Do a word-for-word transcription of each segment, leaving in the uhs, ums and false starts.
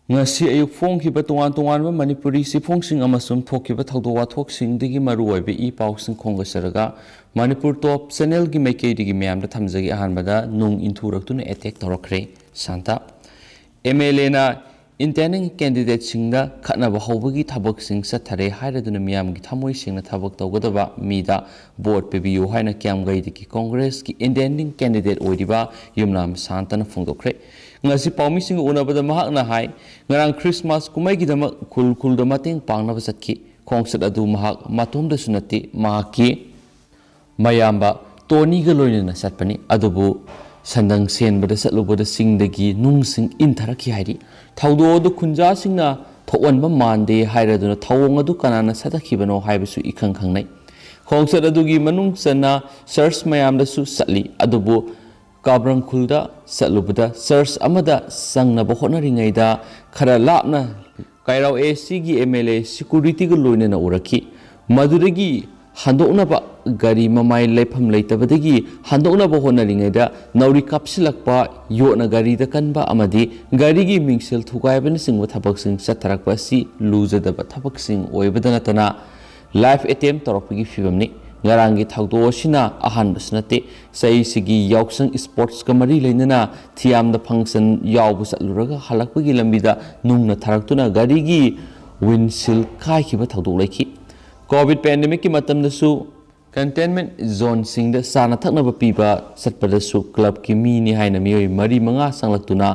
ꯉꯁꯤ ꯑꯌꯨꯛ ꯐꯣꯡꯈꯤꯕ ꯇꯣꯉꯥꯟ ꯇꯣꯉꯥꯟꯕ ꯃꯅꯤꯄꯨꯔꯤ ꯆꯦꯐꯣꯡꯁꯤꯡ ꯑꯃꯁꯨꯡ ꯊꯣꯛꯈꯤꯕ ꯊꯧꯗꯣꯛ ꯋꯥꯊꯣꯛꯁꯤꯡꯗꯒꯤ ꯃꯔꯨꯑꯣꯏꯕ ꯏ ꯄꯥꯎꯁꯤꯡ ꯈꯣꯝꯒꯠꯆꯔꯒ, ꯃꯅꯤꯄꯨꯔ ꯇꯣꯞ ꯆꯦꯅꯦꯜꯒꯤ ꯃꯥꯏꯀꯩꯗꯒꯤ ꯃꯌꯥꯝꯗ ꯊꯝꯖꯒꯦ꯫ ꯑꯍꯥꯟꯕꯗ ꯅꯨꯡ ꯏꯟꯊꯨꯔꯛꯇꯨꯅ ꯑꯦꯇꯦꯛ ꯇꯧꯔꯛꯈ꯭ꯔꯦ ꯁꯥꯟꯇ꯫ ꯑꯦꯝ ꯑꯦꯜ ꯑꯦꯅ ꯏꯟꯇꯦꯟꯗꯤꯡ ꯀꯦꯟꯗꯤꯗꯦꯠꯁꯤꯡꯗ ꯈꯠꯅꯕ ꯍꯧꯕꯒꯤ ꯊꯕꯛꯁꯤꯡ ꯆꯠꯊꯔꯦ ꯍꯥꯏꯔꯗꯨꯅ ꯃꯤꯌꯥꯝꯒꯤ ꯊꯃꯣꯏ ꯁꯦꯡꯅ ꯊꯕꯛ ꯇꯧꯒꯗꯕ ꯃꯤꯗ ꯚꯣꯠ ꯄꯤꯕꯤꯌꯨ ꯍꯥꯏꯅ ꯀ꯭ꯌꯥꯝꯒꯩꯗꯒꯤ ꯀꯣꯡꯒ꯭ꯔꯦꯁꯀꯤ ꯏꯟꯇꯦꯟꯗꯤꯡ ꯀꯦꯟꯗꯤꯗꯦꯠ ꯑꯣꯏꯔꯤꯕ ꯌꯨꯝꯅꯥꯝ ꯁꯥꯟꯇꯅ ꯐꯣꯡꯗꯣꯛꯈ꯭ꯔꯦ꯫ ꯉꯁꯤ ꯄꯥꯎꯃꯤꯁꯤꯡꯒ ꯎꯅꯕꯗ ꯃꯍꯥꯛꯅ ꯍꯥꯏ, ꯉꯔꯥꯡ ꯈ꯭ꯔꯤꯁꯃꯥꯁ ꯀꯨꯝꯍꯩꯒꯤꯗꯃꯛ ꯈꯨꯜ ꯈꯨꯜꯗ ꯃꯇꯦꯡ ꯄꯥꯡꯅꯕ ꯆꯠꯈꯤ꯫ ꯈꯣꯡꯆꯠ ꯑꯗꯨ ꯃꯍꯥꯛ ꯃꯇꯣꯝꯗꯁꯨ ꯅꯠꯇꯦ, ꯃꯍꯥꯛꯀꯤ ꯃꯌꯥꯝꯕ ꯇꯣꯅꯤꯒ ꯂꯣꯏꯅꯅ ꯆꯠꯄꯅꯤ꯫ ꯑꯗꯨꯕꯨ ꯁꯟꯗꯪ ꯁꯦꯟꯕꯗ ꯆꯠꯂꯨꯕꯗ ꯆꯤꯡꯗꯒꯤ ꯅꯨꯡꯁꯤꯡ ꯏꯟꯊꯔꯛꯈꯤ ꯍꯥꯏꯔꯤ꯫ ꯊꯧꯗꯣꯛ ꯑꯗꯨ ꯈꯨꯟꯖꯥꯁꯤꯡꯅ ꯊꯣꯛꯍꯟꯕ ꯃꯥꯟꯗꯦ ꯍꯥꯏꯔꯗꯨꯅ ꯊꯧꯑꯣꯡ ꯑꯗꯨ ꯀꯅꯥꯅ ꯆꯠꯊꯈꯤꯕꯅꯣ ꯍꯥꯏꯕꯁꯨ ꯏꯈꯪ ꯈꯪꯅꯩ꯫ ꯈꯣꯡꯆꯠ ꯑꯗꯨꯒꯤ ꯃꯅꯨꯡ ꯆꯟꯅ ꯆꯔꯆ ꯃꯌꯥꯝꯗꯁꯨ ꯆꯠꯂꯤ꯫ ꯑꯗꯨꯕꯨ ꯀꯥꯕ꯭ꯔꯪꯈꯨꯜꯗ ꯆꯠꯂꯨꯕꯗ ꯆꯔꯆ ꯑꯃꯗ ꯆꯪꯅꯕ ꯍꯣꯠꯅꯔꯤꯉꯩꯗ ꯈꯔ ꯂꯥꯞꯅ ꯀꯥꯏꯔꯥꯎ ꯑꯦ ꯁꯤꯒꯤ ꯑꯦꯝ ꯑꯦꯜ ꯑꯦ ꯁꯤꯀꯨꯔꯤꯇꯤꯒ ꯂꯣꯏꯅꯅ ꯎꯔꯛꯈꯤ꯫ ꯃꯗꯨꯗꯒꯤ ꯍꯟꯗꯣꯛꯅꯕ ꯒꯥꯔꯤ ꯃꯃꯥꯏ ꯂꯩꯐꯝ ꯂꯩꯇꯕꯗꯒꯤ ꯍꯟꯗꯣꯛꯅꯕ ꯍꯣꯠꯅꯔꯤꯉꯩꯗ ꯅꯥꯎꯔꯤ ꯀꯥꯞꯁꯤꯜꯂꯛꯄ, ꯌꯣꯠꯅ ꯒꯥꯔꯤꯗ ꯀꯟꯕ ꯑꯃꯗꯤ ꯒꯥꯔꯤꯒꯤ ꯃꯤꯡꯁꯦꯜ ꯊꯨꯒꯥꯏꯕꯅꯆꯤꯡꯕ ꯊꯕꯛꯁꯤꯡ ꯆꯠꯊꯔꯛꯄ ꯑꯁꯤ ꯂꯨꯖꯗꯕ ꯊꯕꯛꯁꯤꯡ ꯑꯣꯏꯕꯗ ꯅꯠꯇꯅ ꯂꯥꯏꯐ ꯑꯦꯇꯦꯝ ꯇꯧꯔꯛꯄꯒꯤ ꯐꯤꯕꯝꯅꯤ꯫ ꯉꯔꯥꯡꯒꯤ ꯊꯧꯗꯣꯛ ꯑꯁꯤꯅ ꯑꯍꯥꯟꯕꯁꯨ ꯅꯠꯇꯦ꯫ ꯆꯍꯤꯁꯤꯒꯤ ꯌꯥꯎꯁꯪ ꯏꯁꯄꯣꯔꯠꯁꯀ ꯃꯔꯤ ꯂꯩꯅꯅ ꯊꯤꯌꯥꯝꯗ ꯐꯪꯁꯟ ꯌꯥꯎꯕ ꯆꯠꯂꯨꯔꯒ ꯍꯜꯂꯛꯄꯒꯤ ꯂꯝꯕꯤꯗ ꯅꯨꯡꯅ ꯊꯥꯔꯛꯇꯨꯅ ꯒꯥꯔꯤꯒꯤ ꯋꯤꯟꯁꯤꯜ ꯀꯥꯏꯈꯤꯕ ꯊꯧꯗꯣꯛ ꯂꯩꯈꯤ꯫ ꯀꯣꯚꯤꯗ ꯄꯦꯟꯗꯦꯃꯤꯛꯀꯤ ꯃꯇꯝꯗꯁꯨ ꯀꯟꯇꯦꯟꯃꯦꯟꯠ ꯖꯣꯟꯁꯤꯡꯗ ꯆꯥꯅ ꯊꯛꯅꯕ ꯄꯤꯕ ꯆꯠꯄꯗꯁꯨ ꯀ꯭ꯂꯕꯀꯤ ꯃꯤꯅꯤ ꯍꯥꯏꯅ ꯃꯤꯑꯣꯏ ꯃꯔꯤ ꯃꯉꯥ ꯆꯪꯂꯛꯇꯨꯅ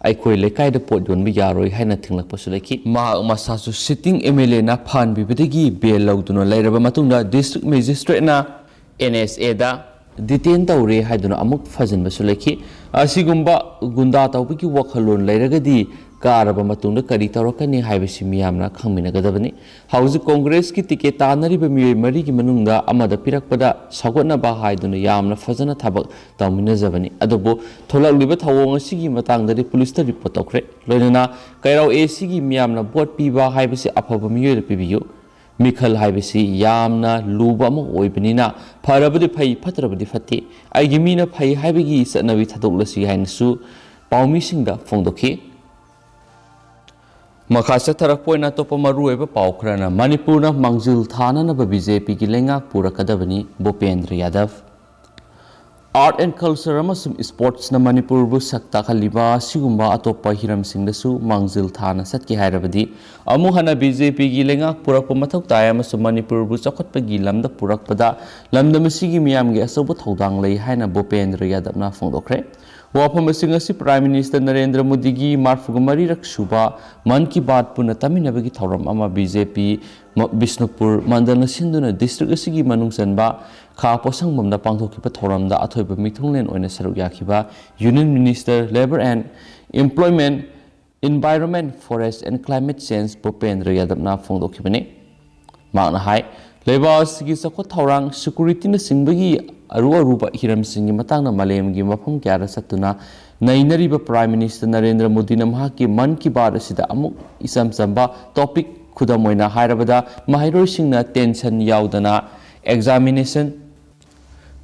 ꯑꯩꯈꯣꯏ ꯂꯩꯀꯥꯏꯗ ꯄꯣꯠ ꯌꯣꯟꯕ ꯌꯥꯔꯣꯏ ꯍꯥꯏꯅ ꯊꯤꯡꯂꯛꯄꯁꯨ ꯂꯩꯈꯤ꯫ ꯃꯍꯥꯛ ꯃꯁꯥꯁꯨ ꯁꯤꯇꯤꯡ ꯑꯦꯝ ꯑꯦꯜ ꯑꯦꯅ ꯐꯍꯟꯕꯤꯕꯗꯒꯤ ꯕꯦꯜ ꯂꯧꯗꯨꯅ ꯂꯩꯔꯕ ꯃꯇꯨꯡꯗ ꯗꯤꯁꯇ꯭ꯔꯤꯛ ꯃꯦꯖꯤꯁꯇ꯭ꯔꯦꯠꯅ ꯑꯦꯟ ꯑꯦꯁ ꯑꯦꯗ ꯗꯤꯇꯦꯟ ꯇꯧꯔꯦ ꯍꯥꯏꯗꯨꯅ ꯑꯃꯨꯛ ꯐꯖꯤꯟꯕꯁꯨ ꯂꯩꯈꯤ꯫ ꯑꯁꯤꯒꯨꯝꯕ ꯒꯨꯟꯗꯥ ꯇꯧꯕꯒꯤ ꯋꯥꯈꯜꯂꯣꯟ ꯂꯩꯔꯒꯗꯤ ꯀꯥꯔꯕ ꯃꯇꯨꯡꯗ ꯀꯔꯤ ꯇꯧꯔꯛꯀꯅꯤ ꯍꯥꯏꯕꯁꯤ ꯃꯤꯌꯥꯝꯅ ꯈꯪꯃꯤꯟꯅꯒꯗꯕꯅꯤ꯫ ꯍꯧꯖꯤꯛ ꯀꯣꯡꯒ꯭ꯔꯦꯁꯀꯤ ꯇꯤꯀꯦꯠ ꯇꯥꯟꯅꯔꯤꯕ ꯃꯤꯑꯣꯏ ꯃꯔꯤꯒꯤ ꯃꯅꯨꯡꯗ ꯑꯃꯗ ꯄꯤꯔꯛꯄꯗ ꯁꯧꯒꯠꯅꯕ ꯍꯥꯏꯗꯨꯅ ꯌꯥꯝꯅ ꯐꯖꯅ ꯊꯕꯛ ꯇꯧꯃꯤꯟꯅꯖꯕꯅꯤ꯫ ꯑꯗꯨꯕꯨ ꯊꯣꯛꯂꯛꯂꯤꯕ ꯊꯧꯑꯣꯡ ꯑꯁꯤꯒꯤ ꯃꯇꯥꯡꯗꯗꯤ ꯄꯨꯂꯤꯁꯇ ꯔꯤꯄꯣꯔꯠ ꯇꯧꯈ꯭ꯔꯦ꯫ ꯂꯣꯏꯅꯅ ꯀꯩꯔꯥꯎ ꯑꯦ ꯁꯤꯒꯤ ꯃꯤꯌꯥꯝꯅ ꯚꯣꯠ ꯄꯤꯕ ꯍꯥꯏꯕꯁꯤ ꯑꯐꯕ ꯃꯤꯑꯣꯏꯗ ꯄꯤꯕꯤꯌꯨ꯫ ꯃꯤꯈꯜ ꯍꯥꯏꯕꯁꯤ ꯌꯥꯝꯅ ꯂꯨꯕ ꯑꯃ ꯑꯣꯏꯕꯅꯤꯅ ꯐꯔꯕꯗꯤ ꯐꯩ, ꯐꯠꯇ꯭ꯔꯕꯗꯤ ꯐꯠꯇꯦ꯫ ꯑꯩꯒꯤ ꯃꯤꯅ ꯐꯩ ꯍꯥꯏꯕꯒꯤ ꯆꯠꯅꯕꯤ ꯊꯥꯗꯣꯛꯂꯁꯤ ꯍꯥꯏꯅꯁꯨ ꯄꯥꯎꯃꯤꯁꯤꯡꯗ ꯐꯣꯡꯗꯣꯛꯈꯤ꯫ ꯃꯈꯥ ꯆꯠꯊꯔꯛꯄ ꯑꯣꯏꯅ ꯑꯇꯣꯞꯄ ꯃꯔꯨꯑꯣꯏꯕ ꯄꯥꯎ ꯈꯔꯅ, ꯃꯅꯤꯄꯨꯔꯅ ꯃꯥꯡꯖꯤꯜ ꯊꯥꯅꯅꯕ ꯕꯤ ꯖꯦ ꯄꯤꯒꯤ ꯂꯩꯉꯥꯛ ꯄꯨꯔꯛꯀꯗꯕꯅꯤ, ꯚꯨꯄꯦꯟꯗ꯭ꯔ ꯌꯥꯗꯕ꯫ Art and Culture ꯑꯃꯁꯨꯡ Sportsꯅ ꯃꯅꯤꯄꯨꯔꯕꯨ ꯁꯛ ꯇꯥꯛꯍꯜꯂꯤꯕ ꯑꯁꯤꯒꯨꯝꯕ ꯑꯇꯣꯞꯄ ꯍꯤꯔꯝꯁꯤꯡꯗꯁꯨ ꯃꯥꯡꯖꯤꯜ ꯊꯥꯅ ꯆꯠꯀꯦ ꯍꯥꯏꯔꯕꯗꯤ, ꯑꯃꯨꯛ ꯍꯟꯅ ꯕꯤ ꯖꯦ ꯄꯤꯒꯤ ꯂꯩꯉꯥꯛ ꯄꯨꯔꯛꯄ ꯃꯊꯧ ꯇꯥꯏ ꯑꯃꯁꯨꯡ ꯃꯅꯤꯄꯨꯔꯕꯨ ꯆꯥꯎꯈꯠꯄꯒꯤ ꯂꯝꯗ ꯄꯨꯔꯛꯄꯗ ꯂꯝꯗꯝ ꯑꯁꯤꯒꯤ ꯃꯤꯌꯥꯝꯒꯤ ꯑꯆꯧꯕ ꯊꯧꯗꯥꯡ ꯂꯩ ꯍꯥꯏꯅ ꯚꯨꯄꯦꯟꯗ꯭ꯔ ꯌꯥꯗꯕꯅ ꯐꯣꯡꯗꯣꯛꯈ꯭ꯔꯦ꯫ ꯋꯥꯐꯝꯁꯤꯡ ꯑꯁꯤ Prime Minister ꯅꯔꯦꯟꯗ꯭ꯔ ꯃꯣꯗꯤꯒꯤ ꯃꯔꯤꯐꯨ ꯃꯔꯤꯔꯛ ꯁꯨꯕ ꯃꯟ ꯀꯤ ꯕꯥꯠ ꯄꯨꯟꯅ ꯇꯥꯃꯤꯟꯅꯕꯒꯤ ꯊꯧꯔꯝ ꯑꯃ ꯕꯤ ꯖꯦ ꯄꯤ ꯃ-, ꯕꯤꯁꯅꯨꯄꯨꯔ ꯃꯟꯗꯜꯅ ꯁꯤꯟꯗꯨꯅ district ꯑꯁꯤꯒꯤ ꯃꯅꯨꯡ ꯆꯟꯕ ꯈꯥ ꯄꯣꯠꯁꯪꯕꯝꯗ ꯄꯥꯡꯊꯣꯛꯈꯤꯕ ꯊꯧꯔꯝꯗ ꯑꯊꯣꯏꯕ ꯃꯤꯊꯨꯡꯂꯦꯟ ꯑꯣꯏꯅ ꯁꯔꯨꯛ ꯌꯥꯈꯤꯕ Union Minister Labour and Employment, Environment, Forest and Climate Change ꯚꯨꯄꯦꯟꯗ꯭ꯔ ꯌꯥꯗꯕꯅ ꯐꯣꯡꯗꯣꯛꯈꯤꯕꯅꯤ꯫ ꯃꯍꯥꯛꯅ ꯍꯥꯏ, ꯂꯩꯕꯥꯛ ꯑꯁꯤꯒꯤ ꯆꯥꯎꯈꯠ ꯊꯧꯔꯥꯡ, securityꯅꯆꯤꯡꯕꯒꯤ ꯑꯔꯨ ꯑꯔꯨꯕ ꯍꯤꯔꯝꯁꯤꯡꯒꯤ ꯃꯇꯥꯡꯗ ꯃꯥꯂꯦꯝꯒꯤ ꯃꯐꯝ ꯀꯌꯥꯗ ꯆꯠꯇꯨꯅ ꯅꯩꯅꯔꯤꯕ Prime Minister ꯅꯔꯦꯟꯗ꯭ꯔ ꯃꯣꯗꯤꯅ ꯃꯍꯥꯛꯀꯤ ꯃꯟ ꯀꯤ ꯕꯥꯠ ꯑꯁꯤꯗ ꯑꯃꯨꯛ ꯏꯆꯝ ꯆꯝꯕ topic, ꯈꯨꯗꯝ ꯑꯣꯏꯅ ꯍꯥꯏꯔꯕꯗ, ꯃꯍꯩꯔꯣꯏꯁꯤꯡꯅ tension ꯌꯥꯎꯗꯅ examination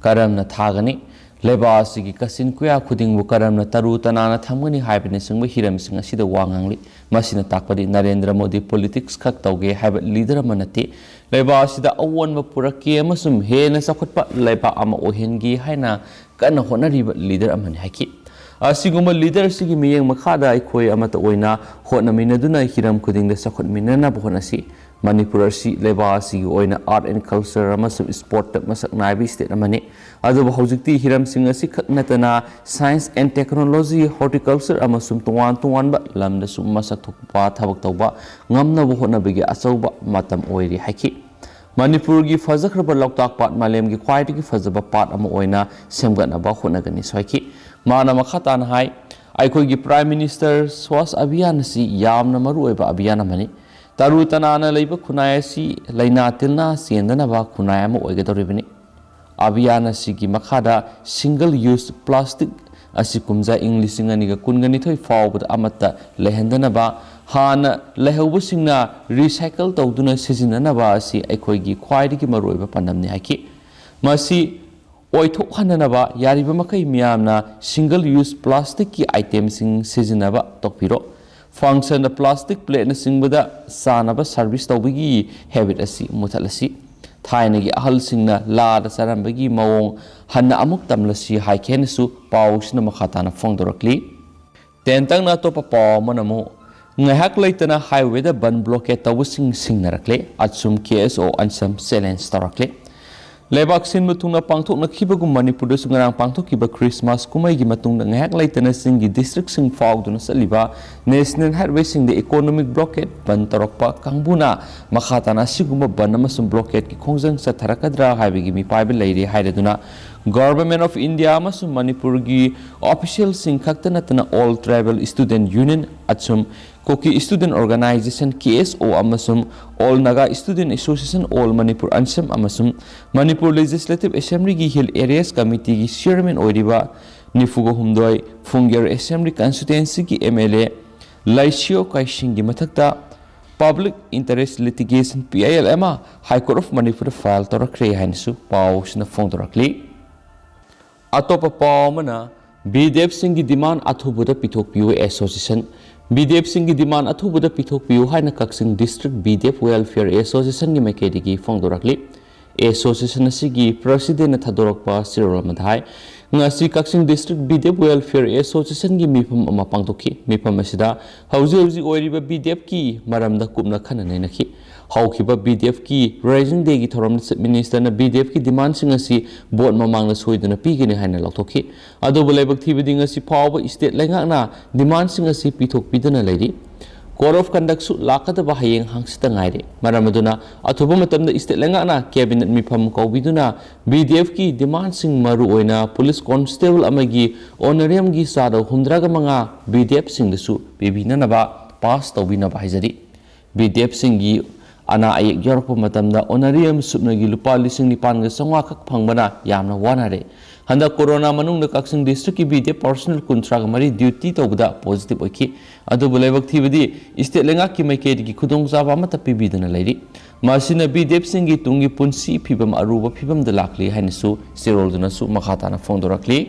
ꯀꯔꯝꯅ ꯊꯥꯒꯅꯤ, ꯂꯩꯕꯥꯛ ꯑꯁꯤꯒꯤ ꯀꯥꯆꯤꯟ ꯀꯣꯌꯥ ꯈꯨꯗꯤꯡꯕꯨ ꯀꯔꯝꯅ ꯇꯔꯨ ꯇꯅꯥꯟꯅ ꯊꯝꯒꯅꯤ ꯍꯥꯏꯕꯅꯆꯤꯡꯕ ꯍꯤꯔꯝꯁꯤꯡ ꯑꯁꯤꯗ ꯋꯥ ꯉꯥꯡꯂꯤ꯫ ꯃꯁꯤꯅ ꯇꯥꯛꯄꯗꯤ ꯅꯔꯦꯟꯗ꯭ꯔ ꯃꯣꯗꯤ politics ꯈꯛ ꯇꯧꯒꯦ ꯍꯥꯏꯕ leader ꯑꯃ ꯅꯠꯇꯦ꯫ ꯂꯩꯕꯥꯛ ꯑꯁꯤꯗ ꯑꯑꯣꯟꯕ ꯄꯨꯔꯛꯀꯦ ꯑꯃꯁꯨꯡ ꯍꯦꯟꯅ ꯆꯥꯎꯈꯠꯄ ꯂꯩꯕꯥꯛ ꯑꯃ ꯑꯣꯏꯍꯟꯒꯦ ꯍꯥꯏꯅ ꯀꯟꯅ ꯍꯣꯠꯅꯔꯤꯕ leader ꯑꯃꯅꯤ ꯍꯥꯏꯈꯤ꯫ ꯑꯁꯤꯒꯨꯝꯕ leader ꯑꯁꯤꯒꯤ ꯃꯤꯠꯌꯦꯡ ꯃꯈꯥꯗ ꯑꯩꯈꯣꯏ ꯑꯃꯠꯇ ꯑꯣꯏꯅ ꯍꯣꯠꯅꯃꯤꯟꯅꯗꯨꯅ ꯍꯤꯔꯝ ꯈꯨꯗꯤꯡꯗ ꯆꯥꯎꯈꯠꯃꯤꯟꯅꯅꯕ ꯍꯣꯠꯅꯁꯤ꯫ ꯃꯅꯤꯄꯨꯔ ꯑꯁꯤ ꯂꯩꯕꯥꯛ ꯑꯁꯤꯒꯤ ꯑꯣꯏꯅ Art and Culture ꯑꯃꯁꯨꯡ Sportꯇ ꯃꯁꯛ ꯅꯥꯏꯕ state ꯑꯃꯅꯤ꯫ ꯑꯗꯨꯕꯨ ꯍꯧꯖꯤꯛꯇꯤ ꯍꯤꯔꯝꯁꯤꯡ ꯑꯁꯤ ꯈꯛ ꯅꯠꯇꯅ Science and Technology, Horticulture ꯑꯃꯁꯨꯡ ꯇꯣꯉꯥꯟ ꯇꯣꯉꯥꯟꯕ ꯂꯝꯗꯁꯨ ꯃꯁꯛ ꯊꯣꯛꯄ ꯊꯕꯛ ꯇꯧꯕ ꯉꯝꯅꯕ ꯍꯣꯠꯅꯕꯒꯤ ꯑꯆꯧꯕ ꯃꯇꯝ ꯑꯣꯏꯔꯤ ꯍꯥꯏꯈꯤ꯫ ꯃꯅꯤꯄꯨꯔꯒꯤ ꯐꯖꯈ꯭ꯔꯕ ꯂꯣꯛꯇꯥꯛ ꯄꯥꯠ ꯃꯥꯂꯦꯝꯒꯤ ꯈ꯭ꯋꯥꯏꯗꯒꯤ ꯐꯖꯕ ꯄꯥꯠ ꯑꯃ ꯑꯣꯏꯅ ꯁꯦꯝꯒꯠꯅꯕ ꯍꯣꯠꯅꯒꯅꯤꯁꯨ ꯍꯥꯏꯈꯤ꯫ ꯃꯥꯅ ꯃꯈꯥ ꯇꯥꯅ ꯍꯥꯏ, ꯑꯩꯈꯣꯏꯒꯤ Prime Minister Swachh Abhiyan ꯑꯁꯤ ꯌꯥꯝꯅ ꯃꯔꯨꯑꯣꯏꯕ ꯑꯕꯤꯌꯥꯟ ꯑꯃꯅꯤ꯫ ꯇꯔꯨ ꯇꯅꯥꯟꯅ ꯂꯩꯕ ꯈꯨꯟꯅꯥꯏ ꯑꯁꯤ ꯂꯥꯏꯅꯥ ꯇꯤꯟꯅꯥ ꯆꯦꯟꯗꯅꯕ ꯈꯨꯟꯅꯥꯏ ꯑꯃ ꯑꯣꯏꯒꯗꯧꯔꯤꯕꯅꯤ꯫ ꯑꯕꯤꯌꯥꯟ ꯑꯁꯤꯒꯤ ꯃꯈꯥꯗ single use plastic ꯑꯁꯤ ꯀꯨꯝꯖꯥ ꯏꯪ ꯂꯤꯁꯤꯡ ꯑꯅꯤꯒ ꯀꯨꯟꯒ ꯅꯤꯊꯣꯏ ꯐꯥꯎꯕꯗ ꯑꯃꯠꯇ ꯂꯩꯍꯟꯗꯅꯕ, ꯍꯥꯟꯅ ꯂꯩꯍꯧꯕꯁꯤꯡꯅ recycle ꯇꯧꯗꯨꯅ ꯁꯤꯖꯤꯟꯅꯅꯕ ꯑꯁꯤ ꯑꯩꯈꯣꯏꯒꯤ ꯈ꯭ꯋꯥꯏꯗꯒꯤ ꯃꯔꯨꯑꯣꯏꯕ ꯄꯥꯟꯗꯝꯅꯤ ꯍꯥꯏꯈꯤ꯫ ꯃꯁꯤ ꯑꯣꯏꯊꯣꯛꯍꯟꯅꯅꯕ ꯌꯥꯔꯤꯕ ꯃꯈꯩ ꯃꯤꯌꯥꯝꯅ single use plasticꯀꯤ itemꯁꯤꯡ ꯁꯤꯖꯤꯟꯅꯕ ꯇꯣꯛꯄꯤꯔꯣ꯫ ꯐꯪꯁꯟꯗ ꯄ꯭ꯂꯥꯁꯇꯤꯛ ꯄ꯭ꯂꯦꯠꯅꯆꯤꯡꯕꯗ ꯆꯥꯅꯕ ꯁꯔꯚꯤꯁ ꯇꯧꯕꯒꯤ ꯍꯦꯕꯤꯠ ꯑꯁꯤ ꯃꯨꯊꯠꯂꯁꯤ꯫ ꯊꯥꯏꯅꯒꯤ ꯑꯍꯜꯁꯤꯡꯅ ꯂꯥꯗ ꯆꯥꯔꯝꯕꯒꯤ ꯃꯑꯣꯡ ꯍꯟꯅ ꯑꯃꯨꯛ ꯇꯝꯂꯁꯤ ꯍꯥꯏꯈꯤ ꯍꯥꯏꯅꯁꯨ ꯄꯥꯎꯁꯤꯅ ꯃꯈꯥ ꯇꯥꯅ ꯐꯣꯡꯗꯣꯔꯛꯂꯤ꯫ ꯇꯦꯟꯇꯛꯅ ꯑꯇꯣꯞꯄ ꯄꯥꯎ ꯑꯃꯅ ꯑꯃꯨꯛ ꯉꯥꯏꯍꯥꯛ ꯂꯩꯇꯅ ꯍꯥꯏꯋꯦꯗ ꯕꯟ ꯕ꯭ꯂꯣꯀꯦꯠ ꯇꯧꯕꯁꯤꯡ ꯁꯤꯡꯅꯔꯛꯂꯦ꯫ ꯑꯆꯨꯝ ꯀꯦ ꯑꯦꯁ ꯑꯣ ꯑꯟꯁꯝ ꯆꯦꯂꯦꯟꯖ ꯇꯧꯔꯛꯂꯦ꯫ ꯂꯩꯕꯥꯛ ꯁꯤꯟꯕ ꯊꯨꯡꯅ ꯄꯥꯡꯊꯣꯛꯅꯈꯤꯕꯒꯨꯝ ꯃꯅꯤꯄꯨꯔꯗꯁꯨ ꯉꯔꯥꯡ ꯄꯥꯡꯊꯣꯛꯈꯤꯕ ꯈ꯭ꯔꯤꯁꯃꯥꯁ ꯀꯨꯝꯍꯩꯒꯤ ꯃꯇꯨꯡꯗ ꯉꯥꯏꯍꯥꯛ ꯂꯩꯇꯅ ꯆꯤꯡꯒꯤ ꯗꯤꯁꯇ꯭ꯔꯤꯛꯁꯤꯡ ꯐꯥꯎꯗꯨꯅ ꯆꯠꯂꯤꯕ ꯅꯦꯁꯅꯦꯜ ꯍꯥꯏꯋꯦꯁꯤꯡꯗ ꯏꯀꯣꯅꯣꯃꯤꯛ ꯕ꯭ꯂꯣꯀꯦꯠ ꯕꯟ ꯇꯧꯔꯛꯄ ꯀꯥꯡꯕꯨꯅ ꯃꯈꯥ ꯇꯥꯅ ꯑꯁꯤꯒꯨꯝꯕ ꯕꯟ ꯑꯃꯁꯨꯡ ꯕ꯭ꯂꯣꯀꯦꯠꯀꯤ ꯈꯣꯡꯖꯪ ꯆꯠꯊꯔꯛꯀꯗ꯭ꯔꯥ ꯍꯥꯏꯕꯒꯤ ꯃꯤꯄꯥꯏꯕ ꯂꯩꯔꯦ ꯍꯥꯏꯔꯗꯨꯅ Government of India ꯑꯃꯁꯨꯡ ꯃꯅꯤꯄꯨꯔꯒꯤ ꯑꯣꯐꯤꯁꯤꯌꯦꯜꯁꯤꯡ ꯈꯛꯇ ꯅꯠꯇꯅ All Tribal Student Union ꯑꯆꯨꯝ, Kuki Student Organisation, K S O, ꯑꯃꯁꯨꯡ All Naga Student Association, All Manipur, ꯑꯟꯁꯝ, ꯑꯃꯁꯨꯡ Manipur Legislative Assemblyꯒꯤ Hill Areas Committeeꯒꯤ chairman ꯑꯣꯏꯔꯤꯕ ꯅꯤꯐꯨꯒ ꯍꯨꯝꯗꯣꯏ ꯐꯨꯡꯒꯦꯔ Assembly Constituencyꯒꯤ M L A ꯂꯩꯁꯤꯌꯣ ꯀꯥꯏꯁꯤꯡꯒꯤ ꯃꯊꯛꯇ Public Interest Litigation, P I L, ꯑꯃ High Court of Manipurꯗ file ꯇꯧꯔꯛꯈ꯭ꯔꯦ ꯍꯥꯏꯅꯁꯨ ꯄꯥꯎꯁꯤꯅ ꯐꯣꯡꯗꯣꯔꯛꯂꯤ꯫ ꯑꯇꯣꯞꯄ ꯄꯥꯎ ꯑꯃꯅ, ꯕꯤꯗꯦꯞꯁꯤꯡꯒꯤ ꯗꯤꯃꯥꯟ ꯑꯊꯨꯕꯗ ꯄꯤꯊꯣꯛꯄꯤꯌꯨ ꯑꯦꯁꯣꯁꯤꯌꯦꯁꯟ꯫ ꯕꯤꯗꯦꯞꯁꯤꯡꯒꯤ ꯗꯤꯃꯥꯟ ꯑꯊꯨꯕꯗ ꯄꯤꯊꯣꯛꯄꯤꯌꯨ ꯍꯥꯏꯅ ꯀꯛꯆꯤꯡ ꯗꯤꯁꯇ꯭ꯔꯤꯛ ꯕꯤꯗꯦꯞ ꯋꯦꯜꯐꯤꯌꯔ ꯑꯦꯁꯣꯁꯤꯌꯦꯁꯟꯒꯤ ꯃꯥꯏꯀꯩꯗꯒꯤ ꯐꯣꯡꯗꯣꯔꯛꯂꯤ꯫ ꯑꯦꯁꯣꯁꯤꯌꯦꯁꯟ ꯑꯁꯤꯒꯤ ꯄ꯭ꯔꯁꯤꯗꯦꯟꯅ ꯊꯥꯗꯣꯔꯛꯄ ꯆꯦꯔꯣꯜ ꯑꯃꯗ ꯍꯥꯏ, ꯉꯁꯤ ꯀꯛꯆꯤꯡ ꯗꯤꯁꯇ꯭ꯔꯤꯛ ꯕꯤꯗꯦꯞ ꯋꯦꯜꯐꯤꯌꯔ ꯑꯦꯁꯣꯁꯤꯌꯦꯁꯟꯒꯤ ꯃꯤꯐꯝ ꯑꯃ ꯄꯥꯡꯊꯣꯛꯈꯤ꯫ ꯃꯤꯐꯝ ꯑꯁꯤꯗ ꯍꯧꯖꯤꯛ ꯍꯧꯖꯤꯛ ꯑꯣꯏꯔꯤꯕ ꯕꯤꯗꯦꯞꯀꯤ ꯃꯔꯝꯗ ꯀꯨꯞꯅ ꯈꯟꯅ ꯅꯩꯅꯈꯤ꯫ ꯍꯧꯈꯤꯕ ꯕꯤꯗꯦꯞꯀꯤ ꯔꯥꯏꯖꯤꯡ ꯗꯦꯒꯤ ꯊꯧꯔꯝꯗ ꯆꯤꯐ ꯃꯤꯅꯤꯁꯇꯔꯅ ꯕꯤꯗꯦꯞꯀꯤ ꯗꯤꯃꯥꯟꯁꯤꯡ ꯑꯁꯤ ꯚꯣꯠ ꯃꯃꯥꯡꯗ ꯁꯣꯏꯗꯅ ꯄꯤꯒꯅꯤ ꯍꯥꯏꯅ ꯂꯥꯎꯊꯣꯛꯈꯤ꯫ ꯑꯗꯨꯕꯨ ꯂꯥꯏꯕꯛ ꯊꯤꯕꯗꯤ ꯉꯁꯤ ꯐꯥꯎꯕ ꯁ꯭ꯇꯦꯠ ꯂꯩꯉꯥꯛꯅ ꯗꯤꯃꯥꯟꯁꯤꯡ ꯑꯁꯤ ꯄꯤꯊꯣꯛꯄꯤꯗꯅ ꯂꯩꯔꯤ꯫ Code of Conductꯁꯨ ꯂꯥꯛꯀꯗꯕ ꯍꯌꯦꯡ ꯍꯪꯆꯤꯠꯇ ꯉꯥꯏꯔꯦ꯫ ꯃꯔꯝ ꯑꯗꯨꯅ ꯑꯊꯨꯕ ꯃꯇꯝꯗ ꯁ꯭ꯇꯦꯠ ꯂꯩꯉꯥꯛꯅ ꯀꯦꯕꯤꯅꯦꯠ ꯃꯤꯐꯝ ꯀꯧꯕꯤꯗꯨꯅ ꯕꯤꯗꯦꯞꯀꯤ ꯗꯤꯃꯥꯟꯁꯤꯡ, ꯃꯔꯨꯑꯣꯏꯅ ꯄꯨꯂꯤꯁ ꯀꯣꯟꯁꯇꯦꯕꯜ ꯑꯃꯒꯤ ꯑꯣꯅꯔꯤꯌꯝꯒꯤ ꯆꯥꯗ ꯍꯨꯝꯗ꯭ꯔꯥꯒ ꯃꯉꯥ ꯕꯤꯗꯦꯞꯁꯤꯡꯗꯁꯨ ꯄꯤꯕꯤꯅꯅꯕ ꯄꯥꯁ ꯇꯧꯕꯤꯅꯕ ꯍꯥꯏꯖꯔꯤ꯫ ꯕꯤꯗꯦꯞꯁꯤꯡꯒꯤ ꯑꯅꯥ ꯑꯌꯦꯛ ꯌꯥꯎꯔꯛꯄ ꯃꯇꯝꯗ ꯑꯣꯅꯔꯤꯌꯝ ꯁꯨꯞꯅꯒꯤ ꯂꯨꯄꯥ ꯂꯤꯁꯤꯡ ꯅꯤꯄꯥꯟꯒ ꯆꯥꯝꯃꯉꯥ ꯈꯛ ꯐꯪꯕꯅ ꯌꯥꯝꯅ ꯋꯥꯅꯔꯦ꯫ ꯍꯟꯗꯛ ꯀꯣꯔꯣꯅꯥ ꯃꯅꯨꯡꯗ ꯀꯛꯆꯤꯡ ꯗꯤꯁꯇ꯭ꯔꯤꯛꯀꯤ ꯕꯤꯗꯦꯞ ꯄꯔꯁꯅꯦꯜ ꯀꯨꯟꯊ꯭ꯔꯥꯒ ꯃꯔꯤ ꯗ꯭ꯌꯨꯇꯤ ꯇꯧꯕꯗ ꯄꯣꯖꯤꯇꯤꯚ ꯑꯣꯏꯈꯤ꯫ ꯑꯗꯨꯕꯨ ꯂꯥꯏꯕꯛ ꯊꯤꯕꯗꯤ ꯁ꯭ꯇꯦꯠ ꯂꯩꯉꯥꯛꯀꯤ ꯃꯥꯏꯀꯩꯗꯒꯤ ꯈꯨꯗꯣꯡꯆꯥꯕ ꯑꯃꯠꯇ ꯄꯤꯕꯤꯗꯅ ꯂꯩꯔꯤ꯫ ꯃꯁꯤꯅ ꯕꯤꯗꯦꯞꯁꯤꯡꯒꯤ ꯇꯨꯡꯒꯤ ꯄꯨꯟꯁꯤ ꯐꯤꯕꯝ ꯑꯔꯨꯕ ꯐꯤꯕꯝꯗ ꯂꯥꯛꯂꯤ ꯍꯥꯏꯅꯁꯨ ꯆꯦꯔꯣꯜꯗꯨꯅꯁꯨ ꯃꯈꯥ ꯇꯥꯅ ꯐꯣꯡꯗꯣꯔꯛꯂꯤ꯫